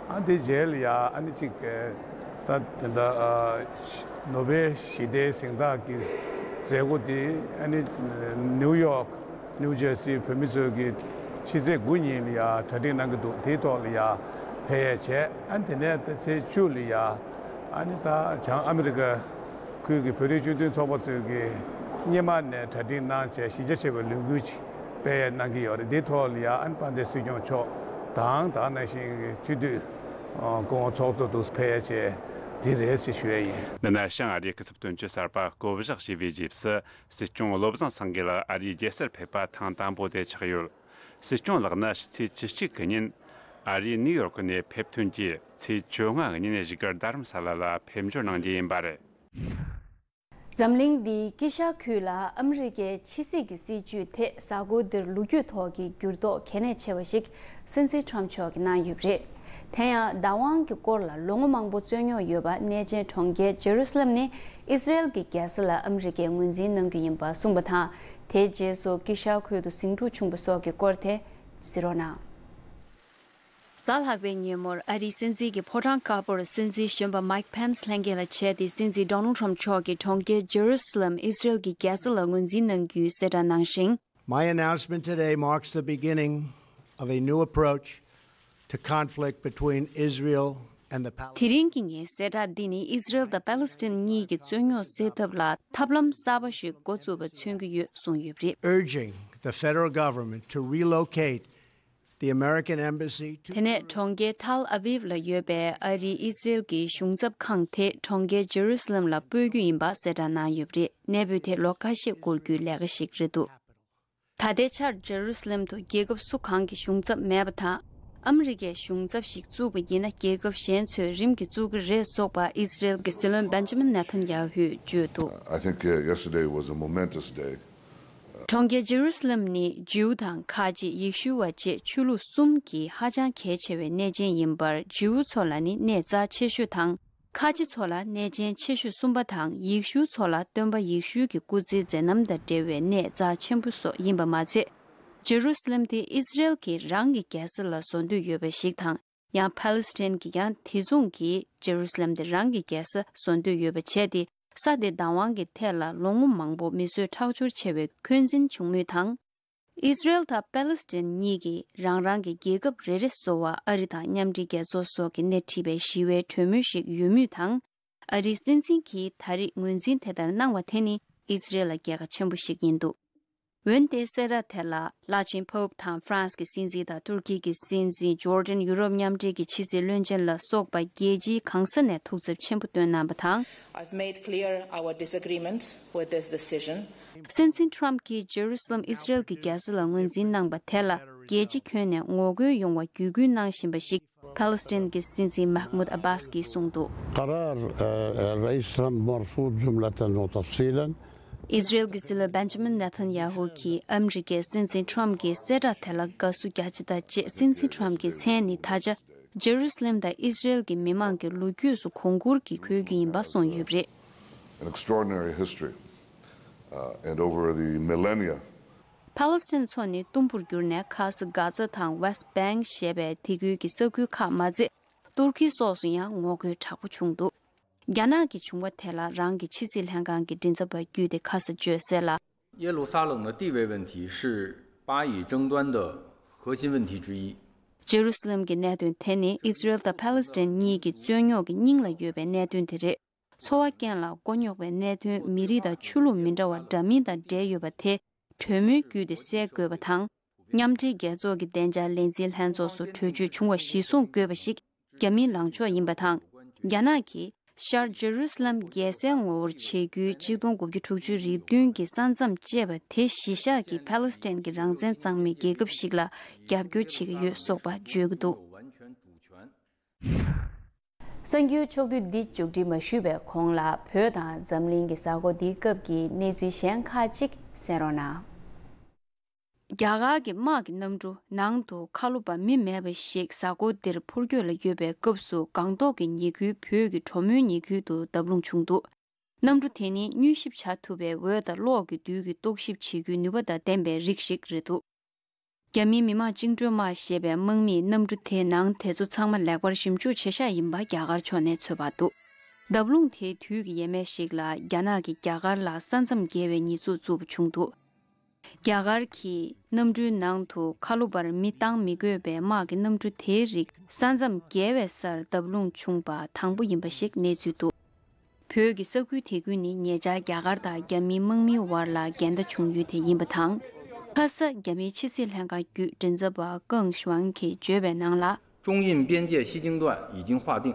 ཨ་འདི་རྗེས་ལ་ཡ་ཨ་ནི་ཅིག་ཨེ་ད་དེ་འདྲ་ཨ་ནོ་བེལ་ཞི་བདེའི་གཟེངས་རྟགས་ཀྱི་མཛད་སྒོ་དེ་ཨ་ནི་ནིའུ་ཡོག་ནིའུ་ཇར་སིའི་བོད་མི་ཚོས་ཀྱི་ཕྱི་ཚེས་དགུ་ཉིན་ལ་ཡ་གྲ་སྒྲིག་གནང་གི་འདུག་དེའི་ཐོག་ལ་ཡ་ཕེབས་ཡས་བྱས། ཨ་ནི་དེ་ནས་ད་ཚེས་བཅུ་ལ་ཡ་ཨ་ནི་ད་བྱང་ཨ་མི་རི་ཀ་ཁུལ་གྱི་བོད་རིགས་སྤྱི་མཐུན་ཚོགས་པ་ཚོས་ཀྱི་སྔོན་མ་ནས་གྲ་སྒྲིག་གནང་བྱས་གཞི་རྒྱ་ཆེ་བའི་ལས་འགུལ་ཅིག་སྤེལ་ཡས་གནང་གི་ཡོད་རེད། དེའི་ཐོག་ལ་ཡ་ཨ་ནི་དཔལ་ལྡན་སྲིད་སྐྱོང་མཆོག་དང་ད་ག་ནང་བཞིན་གྱི་སྤྱི་འཐུས་སྐུ་ངོ་ཚོགས་གཙོ་འདུག་ཕེབས་ཡས་བྱས་དེ་རེད་ཅེས་ཞུ་ཡས་ཡིན། འདི་ནས་བྱང་ཨ་རིའི་སྐུ་ཚབ་དོན་གཅོད་གསར་པ་བསྐོ་གཞག་བྱས་པའི་རྗེས་སུ། སྲིད་སྐྱོང་བློ་བཟང་སེང་གེ་ལགས་ཨ་རིའི་རྒྱལ་སར་ཕེབས་པ་ཐེངས་དང་པོ་དེ་ཆགས་ཡོད། སྲིད་སྐྱོང་ལགས་ནི་ཕྱི་ཚེས་བཅུ་གཅིག་གི་ཉིན་ཨ་རིའི་ནིའུ་ཡོག་ནས་ཕེབས་ཐོན་གྱིས་ཚེས་བཅོ་ལྔ་གི་ཉིན་བཞུགས་སྒར་རྡ་རམ་ས་ལ་ལ་ཕེབས་འབྱོར་གནང་རྒྱུ་ཡིན་པ་རེད། འཛམ་གླིང་འདིའི་དཀྱིལ་ཤར་ཁུལ་ལ་ཨ་མི་རི་ཀའི་ཕྱི་སྲིད་ཀྱི་སྲིད་ཇུས་ཐད་གཟའ་འཁོར་འདིར་ལོ་རྒྱུས་ཐོག་གི་འགྱུར་ལྡོག་གལ་གནད་ཆེ་བ་ཞིག་སྲིད་འཛིན་ཁྲོམ་མཆོག་གིས་གནང་ཡོད་པ་རེད། དེ་ཡང་བདག་དབང་གི་སྐོར་ལ་ལོ་ངོ་མང་པོ་རྩོད་རྙོག་ཡོད་པ་གནས་ཆེན་གྲོང་ཁྱེར་ཇེ་རུ་སི་ལེམ་ནི་ཨི་སི་རེལ་གྱི་རྒྱལ་ས་ལ་ཨ་མི་རི་ཀས་ངོས་འཛིན་གནང་རྒྱུ་ཡིན་པ་གསུངས་པ་དང་། དེའི་རྗེས་སུ་དཀྱིལ་ཤར་ཁུལ་དུ་ཟིང་འཁྲུག་བྱུང་བ་སོགས་ཀྱི་སྐོར་དེ་གཟིགས་རོགས་གནང་། གཟའ་ལྷག་པའི་ཉིན་མོར་ཨ་རིའི་སྲིད་འཛིན་གྱི་ཕོ་བྲང་དཀར་པོར་སྲིད་འཛིན་གཞོན་པ་མའིག་ཕེན་སི་ལྷན་རྒྱས་ལ་བྱས་ཏེ། སྲིད་འཛིན་ཌོ་ནལ་ཊམ་མཆོག་གིས་གྲོང་ཁྱེར་ཇེ་རུ་སི་ལེམ་ཨི་སི་རེལ་གྱི་རྒྱལ་ས་ལ་ངོས་འཛིན་གནང་རྒྱུའི་གསལ་བསྒྲགས་གནང་ཞིང་། My announcement today marks the beginning of a new approach to conflict between Israel and the དེ་Palestinians. རིང་གི་ངའི་གསལ་བསྒྲགས་འདི་ནི་ཨི་སི་རེལ་དང་པ་ལི་སི་ཐན་གཉིས་ཀྱི་རྩོད་རྙོག་སེལ་ཐབས་ལ་ཐབས་ལམ་གསར་པ་ཞིག་འགོ་བཙུགས་པ་མཚོན་གྱི་ཡོད་གསུངས་ཡོད་པ་རེད། Urging the federal government to relocate the American embassy to དེ་ནས་གྲོང་ཁྱེར་ཐལ་ཨ་བིབ་ལ་ཡོད་པའི་ཨ་རིའི་ཨི་སི་རེལ་གྱི་གཞུང་ཚབ་ཁང་དེ་གྲོང་ཁྱེར་ཇེ་རུ་སི་ལེམ་ལ་སྤོ་རྒྱུ་ཡིན་པ་གསལ་བསྒྲགས་གནང་ཡོད་པ་རེད། གནས་སྤོས་དེ་ལོ་ཁ་ཤས་འགོར་རྒྱུའི་ལས་ཀ་ཞིག་རེད་འདུག་ད་ལྟའི་ཆར་ཇེ་རུ་སི་ལེམ་དུ་རྒྱལ་ཁབ་སུ་གང་གི་གཞུང་ཚབ་མེད་པ་དང་། ཨ་མི་རི་ཀའི་གཞུང་ཚབ་ཞིག་བཙུགས་པ་ཡིན་ན་རྒྱལ་ཁབ་གཞན་ཚོས་རིམ་གྱིས་བཙུགས་ཀྱི་རེད་སོགས་པ་ཨི་སི་རེལ་གྱི་སྲིད་བློན་བེན་ཇ་མིན་ནེ་ཐན་ཡ་ཧུས་བརྗོད་འདུག I think uh, yesterday was a momentous day. གྲོང་ཁྱེར་ཇེ་རུ་སི་ལེམ་ནི་ཇིའུ་དང་ཁ་ཆེ་ཡེ་ཤུ་བ་བཅས་ཆོས་ལུགས་གསུམ་གྱི་ཧ་ཅང་གལ་ཆེ་བའི་གནས་ཆེན་ཡིན་པར། ཇིའུ་ཚོ་ལ་ནི་གནས་རྩ་ཆེ་ཤོས་དང་། ཁ་ཆེ་ཚོ་ལ་གནས་ཆེན་ཆེ་ཤོས་གསུམ་པ་དང་། ཡེ་ཤུ་ཚོ་ལ་སྟོན་པ་ཡེ་ཤུ་གི་སྐུ་ཚེའི་མཛད་རྣམ་དང་འབྲེལ་བའི་གནས་རྩ་ཆེན་པོ་སོགས་ཡིན་པ་མ་ཚད། ཇེ་རུ་སི་ལེམ་དེ་ཨིས་རལ་གྱིས་རང་གི་རྒྱལ་ས་ལ་བཟོ་འདོད་ཡོད་པ་ཞིག་དང་། ཡང་ཕཱ་ལེ་སི་ཐན་གྱིས་ཀྱང་དེ་མཚུངས་ཀྱིས་ཇེ་རུ་སི་ལེམ་དེ་རང་གི་རྒྱལ་ས་བཟོ་འདོད་ཡོད་པ་བྱས་ཏེ། ས་དེ་བདག་དབང་གི་ཐད་ལ་ལོ་ངོ་མང་པོ་མི་གསོད་ཁྲག་སྦྱོར་ཆེ་བའི་འཁོན་འཛིན་བྱུང་མུས་དང་། ཨིས་རལ་དང་པཱ་ལེ་སི་ཐན་གཉིས་ཀྱིས་རང་རང་གི་རྒྱལ་ཁབ་རེ་རེ་བཟོ་བར་ཨ་རི་དང་མཉམ་འབྲེལ་རྒྱལ་ཚོགས་སོགས་ཀྱི་སྣེ་ཁྲིད་པའི་ཞི་བའི་གྲོས་མོལ་ཞིག་ཡོད་མུས་དང་། ཨ་རིའི་སྲིད་འཛིན་གྱིས་ད་རེས་ངོས་འཛིན་དེ་ལྟར་གནང་བ་དེ་ནི་ཨིས་རལ་ལ་རྒྱལ་ཁ་ཆེན་པོ་ཞིག་ཡིན་འདུག་འོན་ཏེ་གསལ་བསྒྲགས་དེ་ལ་བླ་ཆེན་པོབ་དང་ཧྥ་རན་སི་གི་སྲིད་འཛིན་དང་ཏུར་ཀི་གི་སྲིད་འཛིན། ཇོར་ཌན། ཡུ་རོབ་མཉམ་འབྲེལ་གྱི་ཕྱི་སྲིད་བློན་ཆེན་ལ་སོགས་པ་རྒྱལ་སྤྱིའི་གང་ས་ནས་ཐུགས་འཚབ་ཆེན་པོ་བཏོན་གནང་བ་དང་། I've made clear our disagreement with this decision. སྲིད་འཛིན་ཊམ་གྱིས་ཇེ་རུ་སི་ལམ་ཨིས་རལ་གྱི་རྒྱལ་ས་ལ་ངོས་འཛིན་གནང་པ་དེ་ལ་རྒྱལ་སྤྱི་ཁྱོན་ནས་ངོ་རྒོལ་ཡོང་བར་བརྒྱུད་སྐུལ་གནང་བཞིན་པ་ཞིག་ཕཱ་ལེ་སི་ཐན་གྱི་སྲིད་འཛིན་མཱ་ཧ་མུད་ཨ་བྷཱས་ཀྱིས་གསུངས་འདུག་རེས་གཟའ་མིག་དམར་གྱི་ཉིན་ལ་ཏན་ཏན་ཏན་ཏན་ཨིས་རལ་གྱི་སྲིད་བློན་བེན་ཇ་མིན་ནེ་ཐན་ཡ་ཧུ་གིས་ཨ་མི་རི་ཀའི་སྲིད་འཛིན་ཊམ་གྱི་གསལ་བསྒྲགས་དེ་ལ་དགའ་བསུ་རྒྱ་ཆེ་ད་ཅེས་སྲིད་འཛིན་ཊམ་གྱི་མཚན་ནི་ད་ཆ་ཇེ་རུ་སི་ལེམ་དང་ཨིས་རལ་གྱི་མི་མང་གི་ལོ་རྒྱུས་སུ་གོང་བཀུར་གྱིས་འཁོད་རྒྱུ་ཡིན་པ་གསུངས་ཡོད་པ་རེད། An extraordinary history, uh, and over the millennia, ཕཱ་ལེ་སི་ཐན་མཚོ་ནི་གཏུམ་པོར་གྱུར་ནས་ཁ་ས་གྷ་ཛ་དང་West Bank ཞེས་པའི་དེ་ཁུལ་གྱི་ས་ཁུལ་ཁག་མ་ཚད། ཏུར་ཀི་སོགས་སུ་ཡང་ངོ་རྒོལ་དྲག་པོ་བྱུང་འདུག་རྒྱ་ནག་གི་བྱུང་བ་དེ་ལ་རང་གི་ཕྱི་སྲིད་ལྷན་ཁང་གི་མགྲིན་ཚབ་པ་བརྒྱུད་དེ་ཁ་ས་བརྗོད་གསལ་ལ། 耶路撒冷的地位问题是巴以争端的核心问题之一。 ཇེ་རུ་སི་ལེམ་གྱི་གནད་དོན་དེ་ནི་ཨིས་རལ་དང་ཕཱ་ལེ་སི་ཐན་གཉིས་ཀྱི་རྩོད་རྙོག་གི་སྙིང་ལ་ཡོད་པའི་གནད་དོན་དེ་རེད། འཚོ་བ་སྐྱེལ་ལ་མགོ་རྙོག་པའི་གནད་དོན་མི་རིགས་དང་ཆོས་ལུགས་མི་འདྲ་བ་འདྲ་མིན་དང་འབྲེལ་ཡོད་པ་དེ་གྲོས་མོལ་བརྒྱུད་དེ་སེལ་དགོས་པ་དང་། མཉམ་འབྲེལ་རྒྱལ་ཚོགས་ཀྱི་བདེ་འཇགས་ལས་འཛིན་ལྷན་ཚོགས་སུ་གྲོས་ཆོད་བྱུང་བ་གཞིར་བཟུང་དགོས་པ་ཞིག་རྒྱ་མིའི་ལངས་ཕྱོགས་ཡིན་པ་དང་། རྒྱ་ནག་གིས་ཤར་ཇེ་རུ་སི་ལམ་རྒྱལ་སའི་ངོ་བོར་བྱེད་རྒྱུའི་ཆིག་སྟོང་དགུ་བརྒྱ་དྲུག་ཅུ་རེ་བདུན་གྱི་ས་མཚམས་བཅད་པ་དེ་གཞི་བཞག་གིས་ཕཱ་ལེ་སི་ཐན་གྱི་རང་བཙན་གཙང་མའི་རྒྱལ་ཁབ་ཞིག་ལ་རྒྱབ་སྐྱོར་བྱེད་ཀྱི་ཡོད་སོགས་པ་བརྗོད་ཀྱི་འདུག་གསར་འགྱུར་ཕྱོགས་བསྡུས་འདི་མཇུག་སྒྲིལ་མ་ཞུས་པའི་གོང་ལ་བོད་དང་འཛམ་གླིང་གི་གཟའ་འཁོར་འདིའི་སྐབས་ཀྱི་གནས་ཚུལ་གཞན་ཁག་ཅིག་གསན་རོགས་གནང་། རྒྱ་གར་གྱི་དམག་གི་གནམ་གྲུ་ནང་དུ་ཁ་ལོ་བ་མི་མེད་པ་ཞིག་གཟའ་འཁོར་འདིར་འཕུར་སྐྱོད་ལ་ཡོད་པའི་སྐབས་སུ་སྒང་ཏོག་གི་ཉེ་ཁུལ་བོད་ཀྱི་གྲོ་མོའི་ཉེ་ཁུལ་དུ་བརྡབ་ལྷུང་བྱུང་འདུག་གནམ་གྲུ་དེ་ནི་མྱུལ་ཞིབ་བྱ་ཐུབ་པའི་འོད་དང་གློག་གི་རྡུལ་གྱིས་རྟོག་ཞིབ་བྱེད་རྒྱུའི་ནུས་པ་དང་ལྡན་པའི་རིགས་ཤིག་རེད་འདུག་རྒྱ་མིའི་མི་དམངས་བཅིངས་འགྲོལ་དམག་ཞེས་པའི་དམག་མིས་གནམ་གྲུ་དེའི་ནང་དེ་ཚོ་ཚང་མ་ལེགས་པར་ཞིབ་འཇུག་བྱེད་བཞག་ཡིན་པ་རྒྱ་གར་ཕྱོགས་ནས་ཚོད་དཔག་འདུག་བརྡབ་ལྷུང་དེའི་དུས་ཀྱི་ཡས་མས་ཤིག་ལ་རྒྱ་ནག་གིས་རྒྱ་གར་ལ་ས་མཚམས་བརྒལ་བའི་ཉེས་འཛུགས་བཙུགས་པ་བྱུང་འདུག་རྒྱ་གར་གྱིས་གནམ་གྲུའི་ནང་དུ་ཁ་ལོ་བར་མི་བཏང་མི་དགོས་པའི་དམག་གི་གནམ་གྲུ་དེའི་རིགས་ས་མཚམས་བརྒལ་བའི་སར་བརྡབ་ལྷུང་བྱུང་པ་དང་པོ་ཡིན་པ་ཞིག་གནས་ཚུལ་འདུག་བོད་ཀྱི་ས་ཁུལ་དེ་ཁུལ་ནི་ཉེ་ཆར་རྒྱ་གར་དང་རྒྱ་མིའི་དམག་མིའི་དབར་ལ་འགལ་ཟླ་བྱུང་ཡུལ་དེ་ཡིན་པ་དང་། ཁ་ས་རྒྱ་མིའི་ཕྱི་སྲིད་ལྷན་ཁང་བརྒྱུད་མགྲིན་ཚབ་པ་ཀེང་ཞུའང་གིས་བརྗོད་པའི་ནང་ལ། 中印边界西京段已经划定，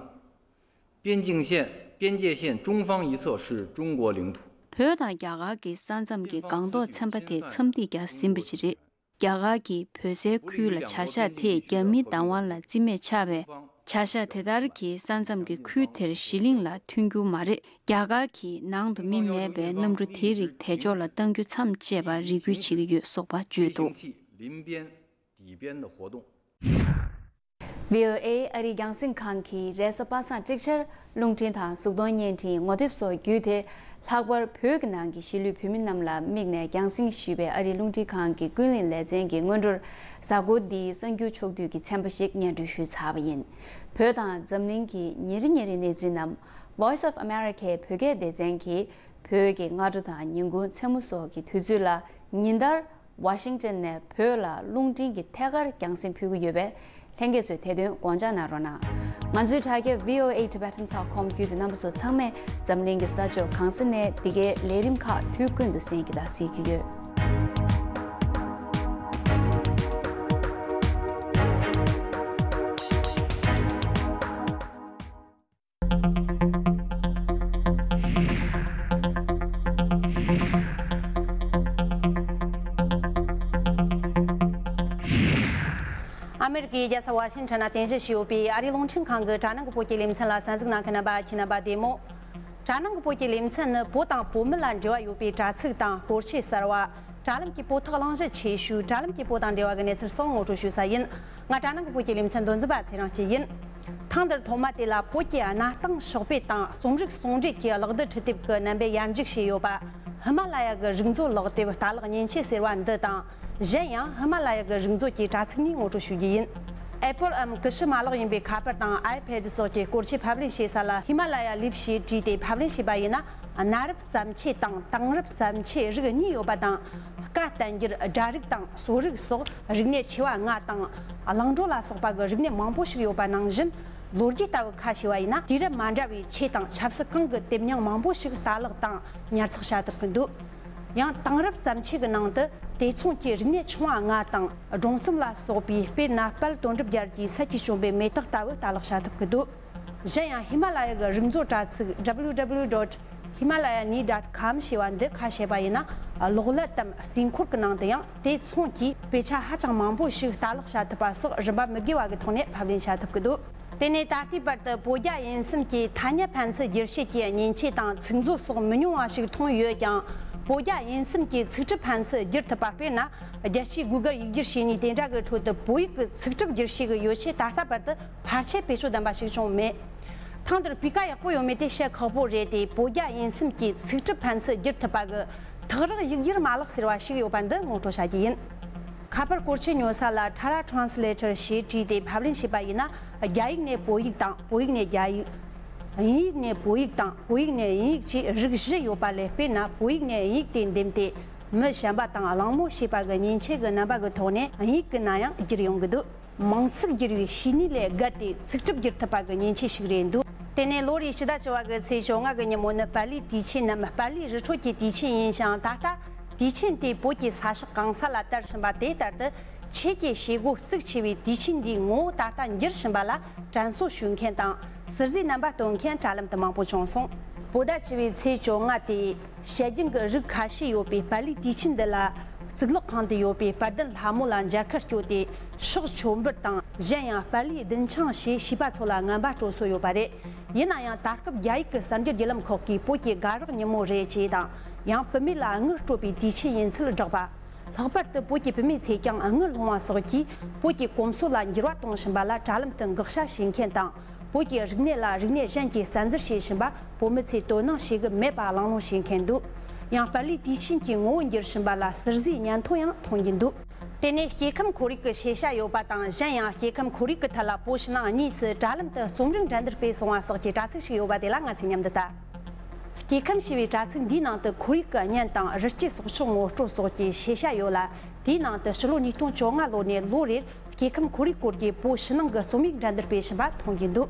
边境线，边界线中方一侧是中国领土。 བོད་དང་རྒྱ་གར་གྱི་ས་མཚམས་ཀྱི་སྒང་ཏོག་ཚན་པ་དེ་མཚམས་ཐིག་བརྒྱབ་ཟིན་པ་ཅིག་རེད། རྒྱ་གར་གྱིས་བོད་སའི་ཁུལ་ལ་བྱ་གཞག་དེས་རྒྱ་མིའི་བདག་དབང་ལ་རྩིས་མེད་ཆགས་པས། བྱ་གཞག་དེ་ལྟར་གྱིས་ས་མཚམས་ཀྱི་ཁུལ་དེར་གཞི་གླིང་ལ་ཐོན་རྒྱུ་མ་རེད། རྒྱ་གར་གྱིས་ནང་དུ་མི་མེད་པའི་གནམ་གྲུ་དེའི་རིགས་དེ་ཕྱོགས་ལ་གཏང་རྒྱུ་མཚམས་བཅད་པར་རེ་སྐུལ་བྱེད་ཀྱི་ཡོད་སོགས་པ་བརྗོད་འདུག VOA ཨ་རིའི་རྒྱང་སྲིང་ཁང་གིས་རེས་གཟའ་པ་སངས་ཀྲིག་ཆར་རླུང་འཕྲིན་དང་གཟུགས་མཐོང་བརྙན་འཕྲིན་ངོ་དེབ་སོགས་བརྒྱུད་དེ། ལྷག་པར་བོད་ཀྱི་ནང་གི་གཞིས་ལུས་བོད་མི་རྣམས་ལ་དམིགས་ནས་རྒྱང་སྲིང་ཞུས་པའི་ཨ་རིའི་རླུང་འཕྲིན་ཁང་གི་ཀུན་གླེང་ལེ་ཚན་གྱི་སྔོན་འགྲོར། གཟའ་འཁོར་འདིའི་གསར་འགྱུར་ཕྱོགས་བསྡུས་ཀྱི་ཚན་པ་ཞིག་སྙན་སྒྲོན་ཞུས་ཚར་བ་ཡིན། བོད་དང་འཛམ་གླིང་གི་ཉིན་རེ་ཉིན་རེའི་གནས་ཚུལ་རྣམས་Voice of Americaའི་བོད་སྐད་སྡེ་ཚན་གྱིས་བོད་ཀྱི་སྔ་དྲོ་དང་ཉིན་གུང་མཚན་མོ་སོགས་ཀྱི་དུས་ཚོད་ལ་ཉིན་ལྟར། ཝ་ཤིང་ཊོན་ནས་བོད་ལ་རླུང་འཕྲིན་གྱི་ཐད་ཀར་རྒྱང་སྲིང་ཕུལ་གྱི་ཡོད་པས། ལྷན་རྒྱས་ཚོས་དེ་དོན་དགོངས་འཇགས་གནང་རོགས་གནང་། ང་ཚོའི་དྲ་རྒྱ་VOA Tibetan dot com བརྒྱུད་དུ་རྣམ་པ་ཚོ་ཚང་མས་འཛམ་གླིང་གི་ས་ཕྱོགས་གང་ས་ནས་འདི་གའི་ལས་རིམ་ཁག་དུས་ཀུན་ཏུ་གསན་གྱི་དང་གཟིགས་ཀྱི་ཡོད། ཨ་མེ་རི་ཀའི་རྒྱལ་ས་ཝ་ཤིང་ཊོན་ན་རྟེན་གཞི་བྱས་ཡོད་པའི་ཨ་རིའི་རླུང་འཕྲིན་ཁང་གི་དྲ་ནང་གི་བོད་ཀྱི་ལེ་ཚན་ལ་གསན་གཟིགས་གནང་མཁན་རྣམ་པ་ཁྱེད་རྣམ་པ་བདེ་མོ། དྲ་ནང་གི་བོད་ཀྱི་ལེ་ཚན་ནི་བོད་དང་བོད་མི་ལ་འབྲེལ་བ་ཡོད་པའི་དྲ་ཚིགས་དང་སྐོར་ཆས་གསར་བ། དྲ་ལམ་གྱི་བོད་ཐོག་གླེང་གཞི་ཆེ་ཤོས། དྲ་ལམ་གྱིས་བོད་དང་འབྲེལ་བ་གི་གནས་ཚུལ་སོགས་ངོ་སྤྲོད་ཞུ་ས་ཡིན། ང་དྲ་ནང་གི་བོད་ཀྱི་ལེ་ཚན་མདོ་འཛིན་པ་ཚེ་རིང་སྐྱིད་ཡིན། ཐེངས་འདིར་ཐོག་མ་དེ་ལ་བོད་ཀྱི་གནའ་དེང་ཕྱོགས་བེད་དང་རྩོམ་རིག་ཟུང་འབྲེལ་གྱི་གློག་རྡུལ་འཕྲུལ་དེབ་ཀྱི་རྣམ་པའི་ཡར་འཇུག་བྱས་ཡོད་པ། ཧི་མ་ལ་ཡ་གི་རིག་མཛོད་ལག་དེབ་ལྟ་ཀློག་མཉེན་ཆས་ཟེར་བ་འདི་དང་། གཞན་ཡང་ཧི་མ་ལ་ཡ་གི་རིག་མཛོད་ཀྱི་དྲ་ཚིགས་ནས་ངོ་སྤྲོད་ཞུ་རྒྱུ་ཡིན། Apple འམ་ཀུ་ཤུ་མ་ལག་ཡིན་པའི་ཁ་པར་དང་iPad སོགས་ཀྱི་སྐོར་ཆས་ཕབ་ལེན་བྱེད་ས་ལ་ཧི་མ་ལ་ཡ་ལིབ་ཞེས་བྲིས་ཏེ་ཕབ་ལེན་བྱས་པ་ཡིན་ན། གནའ་རབས་བརྩམས་ཆོས་དང་དེང་རབས་བརྩམས་ཆོས་རིགས་གཉིས་ཡོད་པ་དང་། སྐད་བསྟན་འགྱུར། སྒྲ་རིག་དང་སོ་རིག་སོགས་རིག་གནས་ཆེ་བ་ལྔ་དང་། གླིང་བྲོ་ལ་སོགས་པ་གི་རིག་གནས་མང་པོ་ཞིག་ཡོད་པ་ནང་བཞིན། ལོ་རྒྱུས་ལྟ་བུ་ཁ་ཕྱེ་བ་ཡིན་ན། དུས་རབས་མ་འདྲ་བའི་ཆོས་དང་ཆབ་སྲིད་གང་གི་དེབ་རྙིང་མང་པོ་ཞིག་ལྟ་ཀློག་དང་ཉར་ཚགས་བྱ་ཐུབ་ཀྱི་འདུག། ཡང་དེང་རབས་བརྩམས་ཆོས་ཀྱི་ནང་དུ་དེ་མཚུངས་ཀྱི་རིག་གནས་ཆུང་བ་ལྔ་དང་སྒྲུང་རྩོམ་ལ་སོགས་པའི། དཔེར་ན། དཔལ་དོན་གྲུབ་རྒྱལ་གྱི་སད་ཀྱིས་བྱོན་པའི་མེ་སྟག་ལྟ་བུ་ལྟ་ཀློག་བྱ་ཐུབ་ཀྱི་འདུག། གཞན་ཡང་ཧི་མ་ལ་ཡ་གི་རིག་མཛོད་དྲ་ཚིགས་www dot himalayani dot com ཞེས་པ་འདི་ཁ་ཕྱེ་བ་ཡིན་ན། གློག་ཀླད་དམ་རྩིས་འཁོར་གྱི་ནང་དུ་ཡང་དེ་མཚུངས་ཀྱི་དཔེ་ཆ་ཧ་ཅང་མང་པོ་ཞིག་ལྟ་ཀློག་བྱ་ཐུབ་པ་སོགས་རིན་པ་མི་དགོས་པ་གི་ཐོག་ནས་ཕབ་ལེན་བྱ་ཐུབ་ཀྱི་འདུག། དེ་ནས་ད་ལྟའི་བར་དུ་བོད་རྒྱ་དབྱིན་གསུམ་གྱི་ཐ་སྙད་ཕན་ཚུན་བསྒྱུར་བཤད་ཀྱི་མཉེན་ཆས་དང་ཚིག་མཛོད་སོགས་མི་ཉུང་བ་ཞིག་ཐོན་ཡོད་ཀྱང་། བོད་རྒྱ་དབྱིན་གསུམ་གྱི་ཚིག་གྲུབ་ཕན་ཚུན་བསྒྱུར་ཐུབ་པ། དཔེར་ན། རྒྱལ་སྤྱིའི་Google ཡིག་སྒྱུར་བྱེད་ནུས་དེ་འདྲ་གི་ཁྲོད་དུ་བོད་ཡིག་གི་ཚིག་གྲུབ་བསྒྱུར་བྱེད་ཀྱི་ཡོ་བྱད་ད་ལྟ་བར་དུ་ཕལ་ཆེར་བེད་སྤྱོད་ལྡན་པ་ཞིག་བྱུང་མེད། ཐེངས་འདིར་སྤུས་ཀ་ཡག་པོ་ཡོད་མེད་དེ་བཤད་ཁག་པོ་རེད་དེ། བོད་རྒྱ་དབྱིན་གསུམ་གྱི་ཚིག་གྲུབ་ཕན་ཚུན་བསྒྱུར་ཐུབ་པ་གི་ཐག་རིང་ཡིག་གཉེར་མ་ལག་ཟེར་བ་ཞིག་ཡོད་པ་འདི་ངོ་སྤྲོད་བྱ་རྒྱུ་ཡིན། ཁ་པར་སྐོར་ཆས་ཉོ་ས་ལ་Tara Translator ཞེས་བྲིས་ཏེ་ཕབ་ལེན་བྱས་པ་ཡིན་ན། རྒྱ་ཡིག་ནས་བོད་ཡིག་དང་། བོད་ཡིག་ནས་རྒྱ་ཡིག། དབྱིན་ཡིག་ནས་བོད་ཡིག་དང་། བོད་ཡིག་ནས་དབྱིན་ཡིག་བཅས་རིགས་བཞི་ཡོད་པ་ལས། དཔེར་ན། བོད་ཡིག་ནས་དབྱིན་ཡིག་དེ་འདེམས་ཏེ། མི་གཞན་པ་དང་གླེང་མོལ་བྱེད་པ་གི་མཉེན་ཆས་ཀྱི་རྣམ་པ་གི་ཐོག་ནས་དབྱིན་ཡིག་གི་ནང་ཡང་བསྒྱུར་ཡོང་གི་འདུག། མིང་ཚིག་བསྒྱུར་བའི་བྱེད་ནུས་ལས་བརྒལ་ཏེ་ཚིག་གྲུབ་བསྒྱུར་ཐུབ་པ་གི་མཉེན་ཆས་ཤིག་རེད་འདུག། དེ་ནས་ལོ་རེའི་ཕྱི་ཟླ་བཅུ་བ་གི་ཚེས་བཅོ་ལྔ་གི་ཉིན་མོ་ནི་པཱ་ལིའི་དུས་ཆེན་ནམ་པཱ་ལིའི་རི་ཁྲོད་ཀྱི་དུས་ཆེན་ཡིན་ཞིང་། ད་ལྟ་དུས་ཆེན་དེ་བོད་ཀྱི་ས་ཕྱོགས་གང་ས་ལ་དར་བཞིན་པ་དེ་ལྟར་དུ། ཆོས་ཀྱི་བྱེད་སྒོ་གཙིགས་ཆེ་བའི་དུས་ཆེན་འདིའི་ངོ་བོ་ད་ལྟ་འགྱུར་བཞིན་པ་ལ་དྲན་གསོ་ཞུ་མཁན་དང་། ཟུར་བཟོས་རྣམ་པ་སྟོན་མཁན་དྲ་ལམ་དུ་མང་པོ་བྱུང་སོང་། བོད་ཟླ་བཅུ་བའི་ཚེས་བཅོ་ལྔ་དེ། བཤད་རྒྱུན་གྱི་རིགས་ཁ་ཤས་ཡོད་པའི་པཱ་ལིའི་དུས་ཆེན་འདི་ལ། གཙུག་ལག་ཁང་དུ་ཡོད་པའི་དཔལ་ལྡན་ལྷ་མོ་ལ་མཇལ་ཁར་བསྐྱོད་དེ། ཕྱག་མཆོད་འབུལ་དང་། གཞན་ཡང་པཱ་ལིའི་བདུན་ཕྲེང་ཞེས་བྱིས་པ་ཚོ་ལ་རྔན་པ་སྤྲོད་སྲོལ་ཡོད་པ་རེད། ཡིན་ན་ཡང་ད་སྐབས་རྒྱ་ཡིག་གི་གསར་འགྱུར་བརྒྱུད་ལམ་ཁག་གིས་བོད་ཀྱི་དགའ་རོགས་ཉིན་མོ་རེད་ཅེས་དང་། ཡང་བུད་མེད་ལ་དངུལ་སྤྲོད་པའི་དུས་ཆེན་ཡིན་ཚུལ་བསྒྲགས་པ། ལྷག་པར་དུ་བོད་ཀྱི་བུད་མེད་ཚོས་ཀྱང་དངུལ་སློང་བ་སོགས་ཀྱིས་བོད་ཀྱི་གོམས་སྲོལ་ལ་འགྱུར་བ་གཏོང་བཞིན་པ་ལ་དྲ་ལམ་དུ་འགོག་བྱ་བྱེད་མཁན་དང་། བོད་ཀྱི་རིག་གནས་ལ་རིག་གནས་གཞན་གྱིས་བཙན་འཛུལ་བྱེད་བཞིན་པ་བོད་མི་ཚོས་དོ་སྣང་བྱེད་གི་མེད་པ་གླེང་སློང་བྱེད་མཁན་འདུག། ཡང་པཱ་ལིའི་དུས་ཆེན་གྱི་ངོ་བོ་འགྱུར་བཞིན་པ་ལ་ཟུར་བཟོའི་སྙན་ཐོ་ཡང་མཐོང་རྒྱུ་འདུག། དེ་ནས་སྐྱེ་ཁམས་ཁོར་ཡུག་གི་ཤེས་བྱ་ཡོད་པ་དང་། གཞན་ཡང་སྐྱེ་ཁམས་ཁོར་ཡུག་གི་ཐད་ལ་བོད་ཕྱི་ནང་གཉིས་སུ་དྲ་ལམ་དུ་རྩོམ་རིག་འགྲན་བསྡུར་སྤེལ་སོང་བ་སོགས་ཀྱི་དྲ་ཚིགས་ཤིག་ཡོད་པ་དེ་ལ་ང་ཚོས་མཉམ་དུ་ལྟ། སྐྱེ་ཁམས་ཞེས་པའི་དྲ་ཚིགས་འདིའི་ནང་དུ་ཁོར་ཡུག་གི་གཉེན་དང་རི་སྐྱེས་སྲོག་ཆགས་ངོ་སྤྲོད་སོགས་ཀྱི་ཤེས་བྱ་ཡོད་ལ། དེའི་ནང་དུ་ཕྱི་ལོ་ཉིས་སྟོང་བཅོ་ལྔ་ལོ་ནས་ལོ་རེར་སྐྱེ་ཁམས་ཁོར་ཡུག་སྐོར་གྱི་བོད་ཕྱི་ནང་གི་རྩོམ་ཡིག་འགྲན་བསྡུར་སྤེལ་བཞིན་པ་མཐོང་རྒྱུ་འདུག།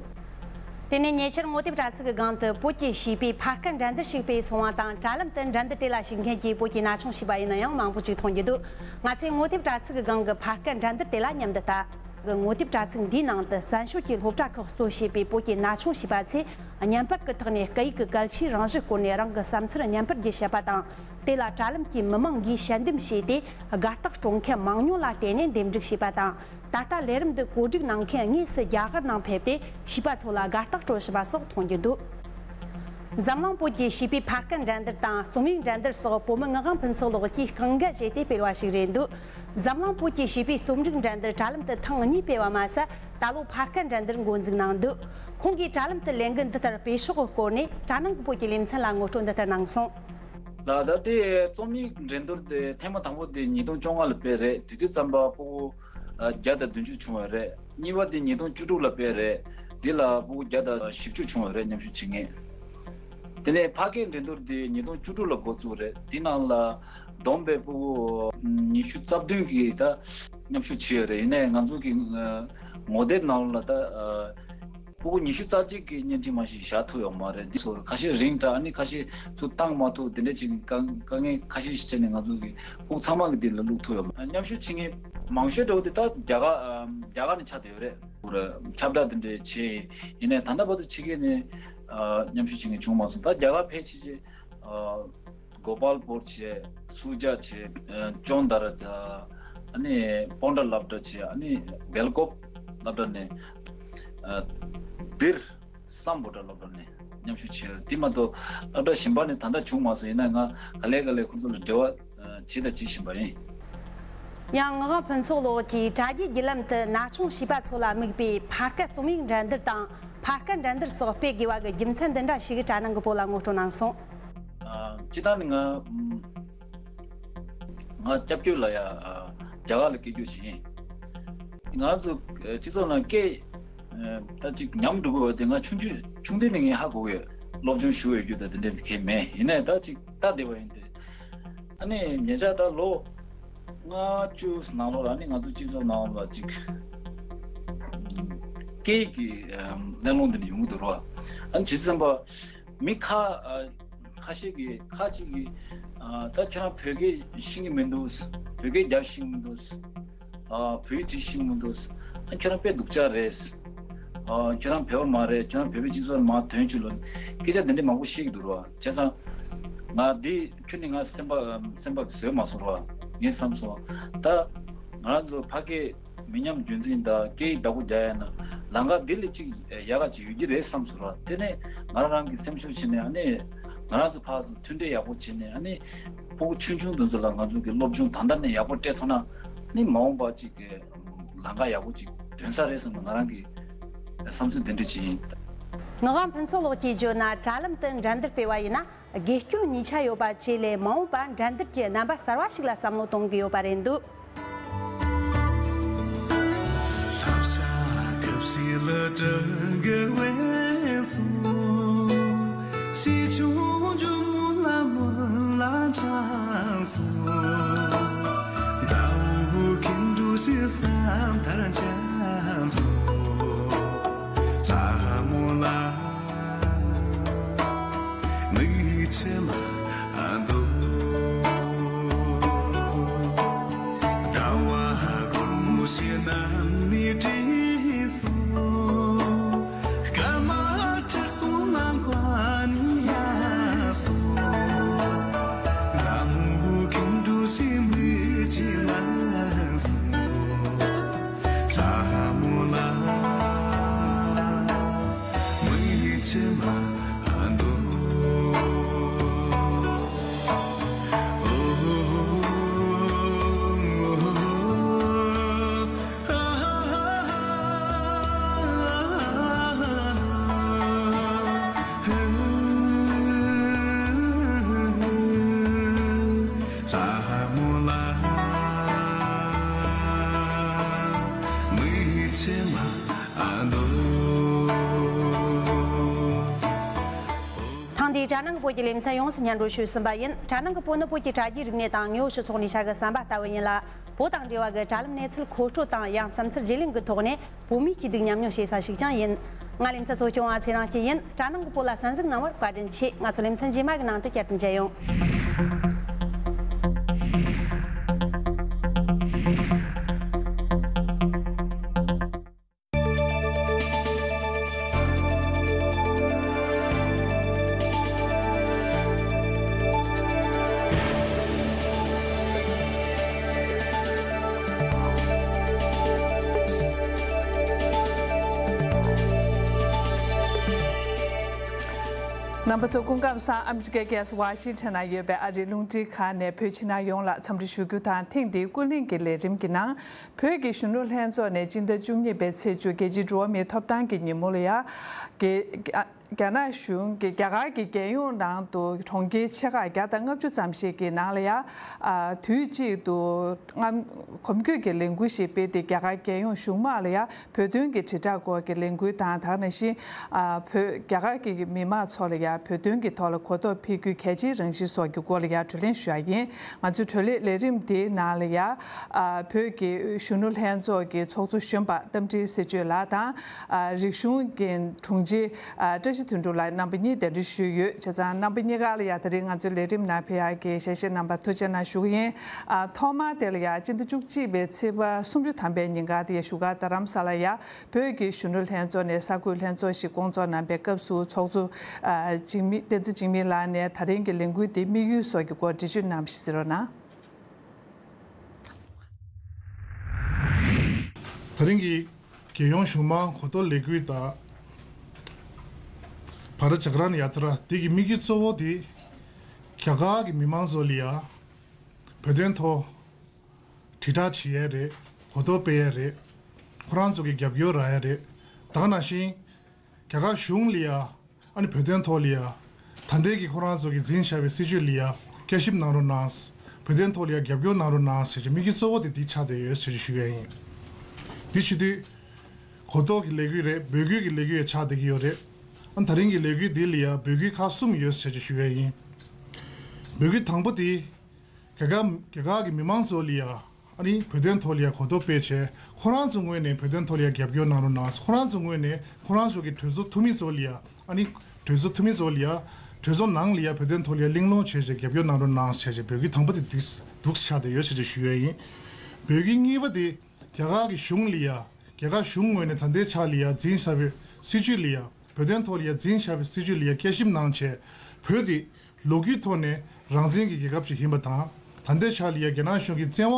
དེ་ནས་ཉེ་ཆར་ངོ་དེབ་དྲ་ཚིགས་ཀྱི་སྒང་དུ་བོད་ཀྱི་བྱིས་པས་ཕར་སྐད་འགྲན་བསྡུར་ཞིག་སྤེལ་སོང་བ་དང་། དྲ་ལམ་དུ་འགྲན་བསྡུར་དེ་ལ་ཞུགས་མཁན་གྱི་བོད་ཀྱི་ན་ཆུང་བྱིས་པ་ཡིན་ན་ཡང་མང་པོ་ཅིག་མཐོང་རྒྱུ་འདུག། ང་ཚོས་ངོ་དེབ་དྲ་ཚིགས་ཀྱི་སྒང་གི་ཕར་སྐད་འགྲན་བསྡུར་དེ་ལ་མཉམ་དུ་ལྟ། གི་ངོ་དེབ་དྲ་ཚིགས་འདིའི་ནང་དུ་བཙན་བྱོལ་གྱི་སློབ་གྲྭ་ཁག་གཙོ་བྱས་པའི་བོད་ཀྱི་ན་ཆུང་བྱིས་པ་ཚོས་བརྙན་པར་གྱི་ཐོག་ནས་སྐད་ཡིག་གི་གལ་ཆེའི་རང་བཞིན་སྐོར་ནས་རང་གི་བསམ་ཚུལ་བརྙན་པར་བརྒྱུད་བཤད་པ་དང་། དེ་ལ་དྲ་ལམ་གྱི་མི་མང་གིས་དཔྱད་འདེམས་བྱས་ཏེ། དགའ་རྟགས་སྤྲོད་མཁན་མང་ཉུང་ལ་བརྟེན་ནས་འདེམས་སྒྲུག་བྱས་པ་དང་། ད་ལྟ་ལས་རིམ་འདི་བཀོད་སྒྲིག་གནང་མཁན་དངོས་སུ་རྒྱ་གར་ནང་ཕེབས་ཏེ་བྱིས་པ་ཚོ་ལ་དགའ་རྟགས་སྤྲོད་བཞིན་པ་སོགས་མཐོང་རྒྱུ་འདུག། འཛམ་གླིང་བོད་ཀྱི་བྱིས་པའི་ཕར་སྐད་འགྲན་བསྡུར་དང་རྩོམ་ཡིག་འགྲན་བསྡུར་སོགས་བོད་མི་ངག་དབང་ཕུན་ཚོགས་ལགས་ཀྱིས་རྐང་འགན་བཞེས་ཏེ་སྤེལ་བ་ཞིག་རེད་འདུག། འཛམ་གླིང་བོད་ཀྱི་བྱིས་པའི་རྩོམ་སྒྲིག་འགྲན་བསྡུར་དྲ་ལམ་དུ་ཐེངས་གཉིས་སྤེལ་བ་མ་ཟད། ད་ལོ་ཕར་སྐད་འགྲན་བསྡུར་འགོ་འཛུགས་གནང་འདུག། ཁོང་གིས་དྲ་ལམ་དུ་ལས་འགུལ་འདི་ལྟར་སྤེལ་ཕྱོགས་ཀྱི་སྐོར་ནས་དྲ་ནང་གི་བོད་ཀྱི་ལེ་ཚན་ལ་ངོ་སྤྲོད་འདི་ལྟར་གནང་སོང་། ལགས། ད་ལྟའི་རྩོམ་ཡིག་འགྲན་བསྡུར་དེ་ཐེངས་མ་དང་པོ་དེ་ཉིས་སྟོང་བཅོ་ལྔ་ལ་སྤེལ་རེད། དེ་དུས་ཙམ་པ་ཕྲུ་གུ་བརྒྱ་དང་བདུན་ཅུ་བྱུང་བ་རེད། གཉིས་པ་དེ་ཉིས་སྟོང་བཅུ་དྲུག་ལ་སྤེལ་རེད། དེ་ལ་ཕྲུ་གུ་བརྒྱ་དང་བཞི་བཅུ་བྱུང་བ་རེད། མཉམ་ཞུགས་བྱེད་མཁན། དེ་ནས་ཕ་སྐད་འགྲན་བསྡུར་དེ་ཉིས་སྟོང་བཅུ་དྲུག་ལ་འགོ་བཙུགས་རེད། དེ་ནང་ལ་བསྡོམས་པས་ཕྲུ་གུ་ཉི་ཤུ་རྩ་བདུན་གྱིས་ད་མཉམ་ཞུགས་བྱས་ཡོད་རེད། ཡིན་ནའི་ང་ཚོ་གི་ངོ་དེབ་ནང་ལ་ད་ཕྲུ་གུ་ཉི་ཤུ་རྩ་གཅིག་གིས་བརྙན་འཕྲིན་མ་ཞིག་བཞག་ཐུབ་ཡོད་མ་རེད། འདི་ཚོར་ཁ་ཤས་རིང་དྲགས། ཨ་ནི་ཁ་ཤས་ཚུར་བཏང་མ་ཐུབ། དེ་འདྲ་ཅིག་དཀའ་དཀའ་ངལ་ཁ་ཤས་ཤིག་བྱས་ནས་ང་ཚོ་གི་ཕྲུ་གུ་ཚང་མ་གི་འདི་ལ་བླུགས་ཐུབ་ཡོད་མ་རེད། མཉམ་ཞུགས་བྱེད་མཁན་མང་ཤོས་འདྲ་བོ་དེ་ད་རྒྱ་གར་རྒྱ་གར་ནས་ཆགས་བསྡད་ཡོད་རེད། ཁྱབ་བསྒྲགས་དེ་འདྲ་བྱས། ཡིན་ནའི་ད་ལྟ་བར་དུ་ཕྱི་རྒྱལ་ནས་མཉམ་ཞུགས་བྱེད་མཁན་བྱུང་མ་སོང་། ད་རྒྱ་གར་ཕལ་ཆེར་ཆེ། གོ་པལ་པུར་བྱས། སུ་ཇཱ་བྱས། ཅོན་དཱ་ར་བྱས། ཨ་ནི་པོན་ཌ་སློབ་གྲྭ་བྱས། ཨ་ནི་སྦེལ་ཀོབ་སློབ་གྲྭ་ནས། ཨ། བིར་སམ་བྷོ་ཊ་སློབ་གྲྭ་ནས་མཉམ་ཞུགས་བྱས། དེ་མ་གཏོགས་སློབ་གྲྭ་གཞན་པ་ནས་ད་ལྟ་བྱུང་མ་སོང་། ཡིན་ན་ང་ག་ལེ་ག་ལེ་ཁོང་ཚོ་ལ་འབྲེལ་བ་བྱས་དང་བྱེད་བཞིན་པ་ཡིན། ཡང་ངག་དབང་ཕུན་ཚོགས་ལགས་ཀྱིས་དྲ་རྒྱའི་བརྒྱུད་ལམ་དུ་ན་ཆུང་བྱིས་པ་ཚོ་ལ་དམིགས་པའི་ཕར་སྐད་རྩོམ་ཡིག་འགྲན་བསྡུར་དང་ཕར་སྐད་འགྲན་བསྡུར་སོགས་སྤེལ་དགོས་པ་གི་རྒྱུ་མཚན་འདི་འདྲ་ཞིག་དྲ་ནང་གི་བོད་ལ་ངོ་སྤྲོད་གནང་སོང་། ཨ། སྤྱིར་བཏང་ནི་ང་ང་སྐྱབས་བཅོལ་ལ་ཡ་རྒྱ་གར་ལ་སྐད་སྒྱུར་བྱེད་ཡིན། ང་ཚོ་སྤྱི་ཚོགས་ནང་སྐད་ད་ཅིག་ཉམས་འགྲོ་གི་ཡོད་དེ། ང་ཆུང་ཆུང་ཆུང་དུས་ནས་ངས་ཧ་གོ་གི་ཡོད། སློབ་སྦྱོང་ཞུ་བའི་རྒྱུ་དང་དེ་འདྲ་གང་ཡང་མེད། ཡིན་ནའི་ད་ཅིག་ལྟ་བསྡད་པ་ཡིན་ཏེ། ཨ་ནི་ཉེ་ཆར་ད་ལོ་ལྔ་བཅུ་ནང་ལོགས་ལ་ནི་ང་ཚོ་སྤྱི་ཚོགས་ནང་ལ་ཅིག་སྐད་ཀྱི་གླེང་སློང་འདི་འདྲ་ཡོང་གི་འདུག་ར། ཨ་ནི་བྱས་ཙང་པ་མི་ཁ་ཁ་ཤས་ཀྱིས་ཁ་ཅིག་གིས་ད་ཁྱེད་རང་བོད་སྐད་ཤེས་ཀྱི་མི་འདུག་བོད་སྐད་རྒྱབ་ཤེས་ཀྱི་མི་འདུག་བོད་ཡིག་བྲིས་ཤེས་ཀྱི་མི་འདུག་ཨ་ཁྱོད་རང་དཔེ་སྡུག་ཅག་རེད། ཁྱོད་རང་བོད་པ་མ་རེད། ཁྱོད་རང་བོད་པའི་སྤྱི་ཚོགས་ནང་མར་ཐོན་བཅུག་ལོ། སྐད་ཆ་དེ་འདྲ་མང་པོ་བཤད་ཀྱི་འདུག་ར། བྱས་ཙང་ང་འདི་ཁྱོད་ནི་ང་སེམས་པ་སེམས་པ་བཟོད་མ་སོང་ར། ངས་བསམ་སོང་། ད་ང་རང་ཚོ་ཕ་སྐད་མི་ཉམས་རྒྱུན་འཛིན་དང་སྐད་ཡིག་བདག་པོ་རྒྱག་ཡ་ན་ལམ་ཁ་འདི་ལས་ཅིག་ཡག་ག་ཅིག་ཡོད་ཀྱི་རེད་བསམ་སོང་ར། དེ་ནས་ང་རང་རང་གི་སེམས་ཤུགས་ཆེ་ནས་ཨ་ནི་ང་རང་ཚོ་ཕར་ཚུར་མཐུན་འབྲེལ་ཡག་པོ་བྱས་ནས་ཨ་ནི་ཕྲུ་གུ་ཆུང་ཆུང་དེ་ཚོ་ལ་ང་ཚོ་གི་སློབ་སྦྱོང་ད་ལྟ་ནས་ཡག་པོ་སྤྲད་ཐུབ་ན་ནི་མ་འོངས་པ་ཅིག་གི་ལམ་ཁ་ཡག་པོ་ཅིག་འདོན་ས་རེད་བསམ་པ་ང་རང་གི་བསམ་ཚུལ་འདི་འདྲ་ཅིག་ཡིན། ངག་དབང་ཕུན་ཚོགས་ལགས་ཀྱིས་བརྗོད་ན། དྲ་ལམ་དུ་འགྲན་བསྡུར་སྤེལ་བ་ཡིན་ན། དགེ་སྐྱོན་གཉིས་ཆ་ཡོད་པ་བཅས་ལས་མ་འོངས་པར་འགྲན་བསྡུར་གྱི་རྣམ་པ་གསར་བ་ཞིག་ལ་བསམ་བློ་གཏོང་གི་ཡོད་པ་རེད་འདུག་ཐེངས་འདིའི་དྲ་ནང་གི་བོད་ཀྱི་ལེ་ཚན་ཡོངས་སུ་སྙན་སྒྲོན་ཞུས་ཟིན་པ་ཡིན། དྲ་ནང་གི་བོད་ནི་བོད་ཀྱི་དྲ་རྒྱའི་རིག་གནས་དང་དངོས་པོ་སྤྱི་ཚོགས་ནུས་ཤུགས་ཀྱི་ཟམ་པ་ལྟ་བུ་ཡིན་ལ། བོད་དང་འབྲེལ་བ་གི་དྲ་ལམ་གནས་ཚུལ་མཁོ་སྤྲོད་དང་ཡང་བསམ་ཚུལ་བརྗེ་ལེན་གྱི་ཐོག་ནས་བོད་མིའི་སྐྱིད་སྡུག་མཉམ་མྱོང་བྱེད་ས་ཞིག་ཀྱང་ཡིན། ང་ལེ་ཚན་གཙོ་སྐྱོང་བ་ཚེ་རིང་སྐྱིད་ཡིན། དྲ་ནང་གི་བོད་ལ་གསན་གཟིགས་གནང་བར་བཀའ་དྲིན་ཆེ། ང་ཚོ་ལེ་ཚན་རྗེས་མ་གི་ནང་དུ་བསྐྱར་དུ་མཇལ་ཡོང་། རྣམ་པ་ཚོ་སྐུ་ཁམས་བཟང་། ཨ་མི་རི་ཀའི་རྒྱལ་ས་ཝ་ཤིང་ཊོན་ན་ཡོད་པའི་ཨ་རིའི་རླུང་འཕྲིན་ཁང་ནས་བོད་ཕྱི་ནང་ཡོངས་ལ་འཚམས་འདྲི་ཞུ་རྒྱུ་དང་། ཐེངས་འདིའི་ཀུན་གླེང་གི་ལས་རིམ་གྱི་ནང་། བོད་ཀྱི་གཞོན་ནུ་ལྷན་ཚོགས་ནས་སྤྱི་ཟླ་བཅུ་གཉིས་པའི་ཚེས་བཅུ་རྒྱལ་སྤྱིའི་འགྲོ་བ་མིའི་ཐོབ་ཐང་གི་ཉིན་མོ་ལ་ཡ། རྒྱ་ཨ་རྒྱ་ནག་གཞུང་གིས་རྒྱ་གར་གྱི་རྒྱལ་ཡོངས་ནང་དུ་གྲོང་ཁྱེར་ཆེ་ཁག་བརྒྱ་དང་ལྔ་བཅུ་ཙམ་ཞིག་གི་ནང་ལ་ཡ། ཨ་དུས་གཅིག་ཏུ་ལྔ་གོམ་བགྲོད་ཀྱི་ལས་འགུལ་ཞིག་སྤེལ་ཏེ། རྒྱ་གར་རྒྱལ་ཡོངས་གཞུང་དམག་ལ་ཡ་བོད་དོན་གྱི་དྲིལ་བསྒྲགས་སྐོར་གྱི་ལས་འགུལ་དང་། དེ་ནང་བཞིན་ཨ་བོད་རྒྱ་གར་གྱི་མི་མང་ཚོ་ལ་ཡ་བོད་དོན་གྱི་ཐོག་ལ་གོ་རྟོགས་འཕེལ་རྒྱུའི་གལ་ཆེའི་རང་བཞིན་སོགས་ཀྱི་སྐོར་ལ་ཡ་བགྲོ་གླེང་ཞུ་ཡ་ཡིན། ང་ཚོའི་བགྲོ་གླེང་ལས་རིམ་དེའི་ནང་ལ་ཡ། ཨ་བོད་ཀྱི་གཞོན་ནུ་ལྷན་ཚོགས་ཀྱི་ཚོགས་གཙོ་གཞོན་པ་རྟ་མགྲིན་ཚེ་བརྗོད་ལགས་དང་། ཨ་རིག་གཞུང་གི་དྲུང་ཆེ་ཨ་བཀྲ་ཤིས་དོན་གྲུབ་ལགས་རྣམ་པ་གཉིས་གདན་འདྲེན་ཞུས་ཡོད། བྱས་ཙང་རྣམ་པ་གཉིས་ཀ་ལ་ཡ་ད་རིང་ང་ཚོའི་ལས་རིམ་ནང་ཕེབས་ཡག་གི་ཞལ་བཞེས་གནང་བར་ཐུགས་རྗེ་གནང་ཞུ་གི་ཡིན། ཨ་ཐོག་མར་དེ་ལ་ཡ་སྤྱི་ཟླ་བཅུ་གཅིག་པའི་ཚེས་པ་སུམ་ཅུ་ཐམ་པའི་ཉིན་ཀ་དེ་ཡ་བཞུགས་སྒར་རྡ་རམ་ས་ལ་ཡ་བོད་ཀྱི་གཞོན་ནུ་ལྷན་ཚོགས་ནས་གསར་འགོད་ལྷན་ཚོགས་ཤིག་བསྐོང་ཚོགས་གནང་པའི་སྐབས་སུ། ཚོགས་གཙོ་ཨ་འཇིགས་མེད་བསྟན་འཛིན་འཇིགས་མེད་ལགས་ནས་ད་རིང་གི་ལས་འགུལ་དེའི་དམིགས་ཡུལ་སོགས་ཀྱི་སྐོར་འགྲེལ་བརྗོད་གནང་བ་ཞིག་གཟིགས་རོགས་གནང་། ད་རིང་གི་རྒྱལ་ཡོངས་གཞུང་མང་གོ་རྟོགས་ལས་འགུལ་དང་། བྷ་ར་ཇག་རན་ཡ་ཏྲ་འདི་གི་དམིགས་ཡུལ་གཙོ་བོ་དེ་རྒྱ་གར་གྱི་མི་མང་ཚོ་ལ་ཡ་བོད་དོན་ཐོག་དྲིལ་བསྒྲགས་བྱེད་ཡས་རེད། གོ་རྟོགས་སྤེལ་ཡས་རེད། ཁོ་རང་ཚོ་གི་རྒྱབ་སྐྱོར་རག་ཡས་རེད། ད་ག་ནང་བཞིན་རྒྱ་གར་གཞུང་ལ་ཡ་ཨ་ནི་བོད་དོན་ཐོག་ལ་ཡ་ ད་ལྟའི་གི་ཁོ་རང་ཚོ་གི་འཛིན་བཞག་པའི་སྲིད་བྱུས་ལ་ཡ་བསྐྱར་ཞིབ་གནང་རོགས་གནང་། བོད་དོན་ཐོག་ལ་ཡ་རྒྱབ་སྐྱོར་གནང་རོགས་གནང་ཟེར་གྱི་དམིགས་ཡུལ་གཙོ་བོ་དེ་འདི་ཆགས་བསྡད་ཡོད་ཟེར་གྱི་ཞུ་ཡ་ཡིན། འདི་བྱེད་དུས་གོ་རྟོགས་ཀྱི་ལས་འགུལ་རེད། འབོད་སྐུལ་གྱི་ལས་འགུལ་ཡང་ཆགས་བསྡད་ཀྱི་ཡོད་རེད། ཨ་ད་རིང་གི་ལས་འགུལ་འདི་ལ་ཡ་འབོད་སྐུལ་ཁག་གསུམ་ཡོད་ཟེར་གྱི་ཞུ་ཡ་ཡིན། འབོད་སྐུལ་དང་པོ་དེ་རྒྱ་གར་རྒྱ་གར་གྱི་མི་མང་ཚོ་ལ་ཡ་ཨ་ནི་བོད་དོན་ཐོག་ལ་ཡ་གོ་རྟོགས་སྤེལ་བྱས། ཁོ་རང་ཚོ་ངོས་ནས་བོད་དོན་ཐོག་ལ་ཡ་རྒྱབ་སྐྱོར་གནང་རོགས་གནང་། ཁོ་རང་ཚོ་ངོས་ནས་ཁོ་རང་ཚོ་གི་གྲོས་ཚོགས་འཐུས་མི་ཚོ་ལ་ཡ་ཨ་ནི་གྲོས་ཚོགས་འཐུས་མི་ཚོ་ལ་ཡ་གྲོས་ཚོགས་ནང་ལ་ཡ་བོད་དོན་ཐོག་ལ་ཡ་གླེང་སློང་བྱས་བྱས་རྒྱབ་སྐྱོར་གནང་རོགས་གནང་བྱས་བྱས་འབོད་སྐུལ་དང་པོ་དེ་འདུག་འདུག་ཆགས་བསྡད་ཡོད་ཟེར་བྱས་ཞུ་ཡ་ཡིན། འབོད་སྐུལ་གཉིས་པ་དེ་རྒྱ་གར་གྱི་གཞུང་ལ་ཡ་རྒྱ་གར་གཞུང་ངོས་ནས་ད་ལྟའི་ཆ་ལ་ཡ་འཛིན་བཞག་པའི་སྲིད་བྱུས་ལ་ཡ་བོད་དོན་ཐོག་ལ་ཡ་འཛིན་བཞག་པའི་སྲིད་བྱུས་ལ་ཡ་བསྐྱར་ཞིབ་གནང་བྱས། བོད་དེ་ལོ་རྒྱུས་ཐོག་ནས་རང་བཙན་གྱི་རྒྱལ་ཁབ་ཅིག་ཡིན་པ་དང་། ད་ལྟའི་ཆ་ལ་ཡ་རྒྱ་ནག་གཞུང་གིས་བཙན་དབང་